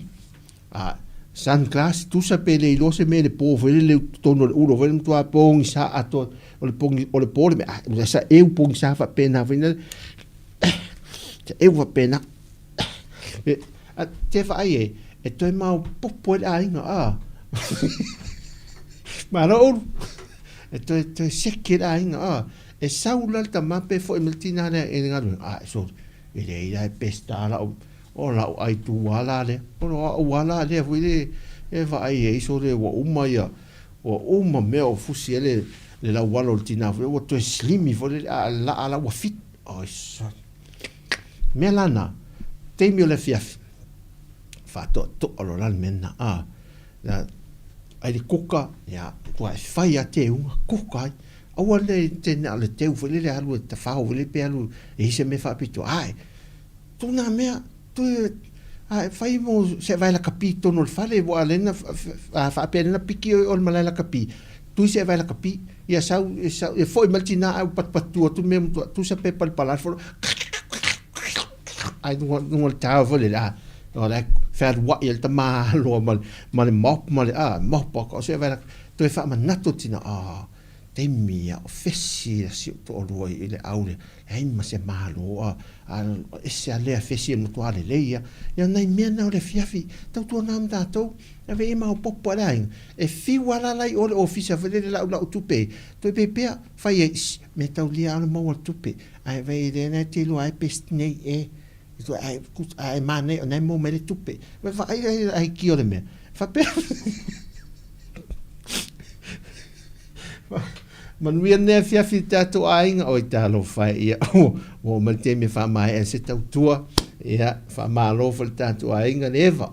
a sunglass tusa pe le iloa se mea le po foi lele totonu o le ulo foi le matua pogisa atoa o le pogi o le po le mea a sa eu pogisa faapena foi lele sa eu faapena a te vaai e e toe maopoopo ai le aiga a Malo Ulu. E toe, toe seke le aiga, a. E sau la le tama pe foi ma le tina lea i le galuega. A, e sole, e leai la e pesta lau, o lau ai tu ala lea. O lo au ala lea foi le, e vaai ai sole ua uma ia, ua uma mea o fusi ai le, le laualo o le tina foi, ua toe slimy foi le, a laa la ua fit. Oi, son. Mea la na, taimi o le afiafi, faatoatoa loa la le mea lena, a. Na, ai le kuka, ia, ua e fai a te unga, kuka ai. Aua le te na le teu foi lele alu e tawhao foi lele pe alu e i se mea faapitoa. Ae, tu nā mea, tu e, A e fai mo se vae lakapi i totonu o le fale, ua lea na faapea lea na piki oe i o i le malae lakapi, tui se vae lakapi, ia sau, sau, ia foi mai le tina ae ua patupatu atu mea matua, tusa pe palapala le fono, ai luga, luga o le tower foi lele, a, o la e fealuai ai le tama aloa ma le, ma le mop ma le, a, mop, o se vae lakapi, toe faamanatu le tina, a, taimi a o fesi a si ou toalua i le au lea, leai ma se malo, a, a ese a lea fesi e matua lelei ia. Ia nai mea na o le afiafi, tautuana ma tatou, ave i maopoopo a le aiga, e fiu a lala i o le ofisa foi lele laulau tupe ai, toe pepea, fai ai, shh, mea tau lia a le maua le tupe, ae vai lea na te iloa ai pe nei e, ae, ae manaia o na e maua mai le tupe. Vaai ai aikia o le mea, faapea, Manuia lenei afiafi i le tatou aiga, oi talofa e, ia ua oo mai le taimi e faamaea ai se tautua, ia faamalo foi i le tatou aiga le Eva,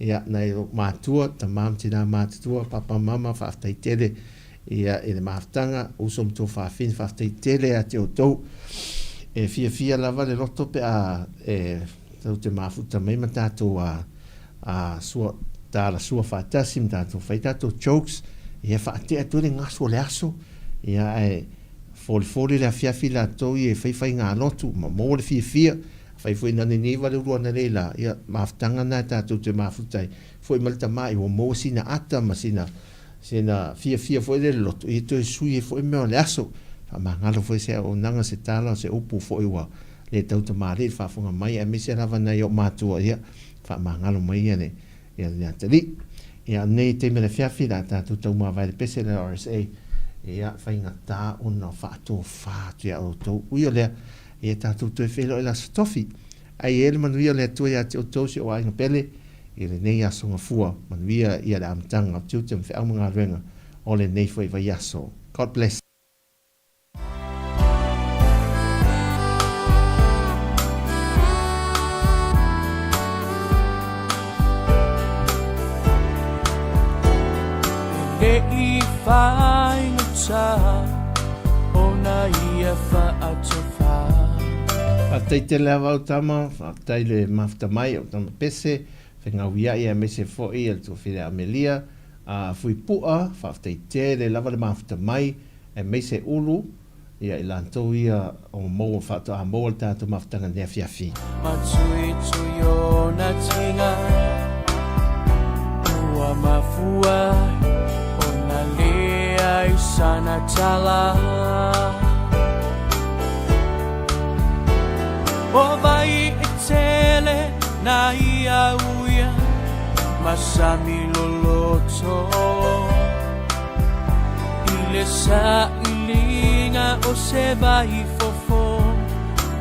ia nai ou matua, tama ma tina matutua, papa ma mama, faafetai tele ia i le mafutaga, uso ma tuafafine, faafetai tele ia te outou. E fiafia lava le loto pe a e tou te mafuta mai ma tatou a a sua tala sua faatasi ma tatou fai tatou jokes, ia faatea atu ai le gasu o le aso, ia ae folifoli le afiafi latou ia e fai faigalotu ma maua le fiafia, fai foi na niniva le ulu ananei la, ia mafutaga na tatou te mafuta ai, foi mai le tama ua maua sina ata ma sina sina fiafia foi le loto, ia toe sui ai foi mea o le aso, faamagalo foi se auaunaga, se tala, se upu foi ua le tautamalii i le faafofoga mai, aemaise lava nai ou matua, ia faamagalo mai ia le ia le atalii. Ia nei taimi o le afiafi le a tatou taumavae le pese le RSA ia faigata ona faatofa atu ia outou. Ui o lea, ia tatou toe feiloai le Aso Tofi. Ai e le manuia o le Atua ia te outou si ou aiga pele i lenei aso gafua. Manuia ia le amataga o tiute ma feau ma galuega o lenei foi vaiaso. God bless. E le i faigata ona ia faatofa. Faafetai tele lava au tama, faafetai le mafuta mai au tama pese, fegauia'i aemaise foi le tuafile Amelia, a Fuipua, faafetai tele lava le mafuta mai, aemaise Ulu, ia i latou ia o maua faatoa maua le tatou mafutaga i lenei afiafi. Matuitui ona tiga Ua mafua ona leai sana tala O vai e tele na ia uia Masami loloto I le sailiga o se vai fofo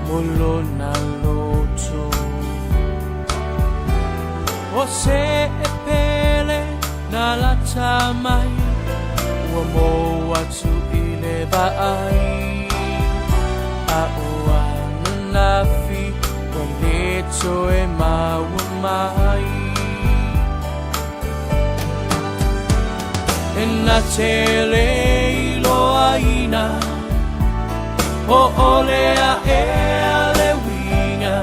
mo lona loto. O se e pele na lata mai, ua mou atu i le vaai. A o ananafi ua le toe maua mai. E na te le iloaina o ʻole aʻe a le uiga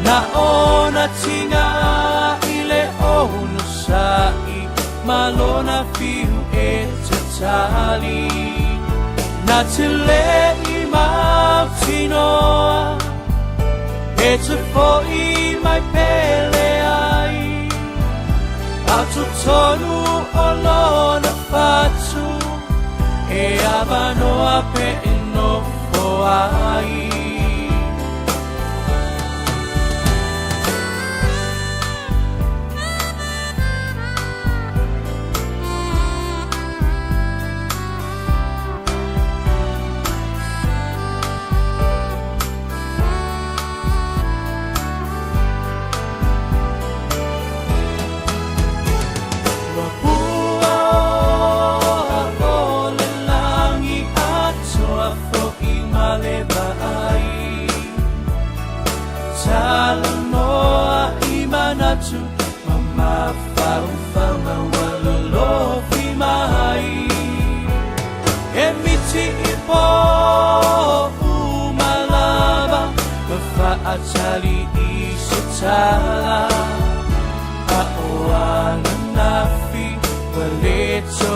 na ona tiga i le onosai ma lona fiu e tatali na te le i mautinoa e te foʻi mai pele ai A totonu o lona fatu e avanoa pe e nofo ai. Ua pua o le lagi atoa foʻi ma le vaai Talanoa i manatu ma mafaufauga ua lolofi mai E miti i pō uma lava ma faatali i se tala A o ananafi ua le toe.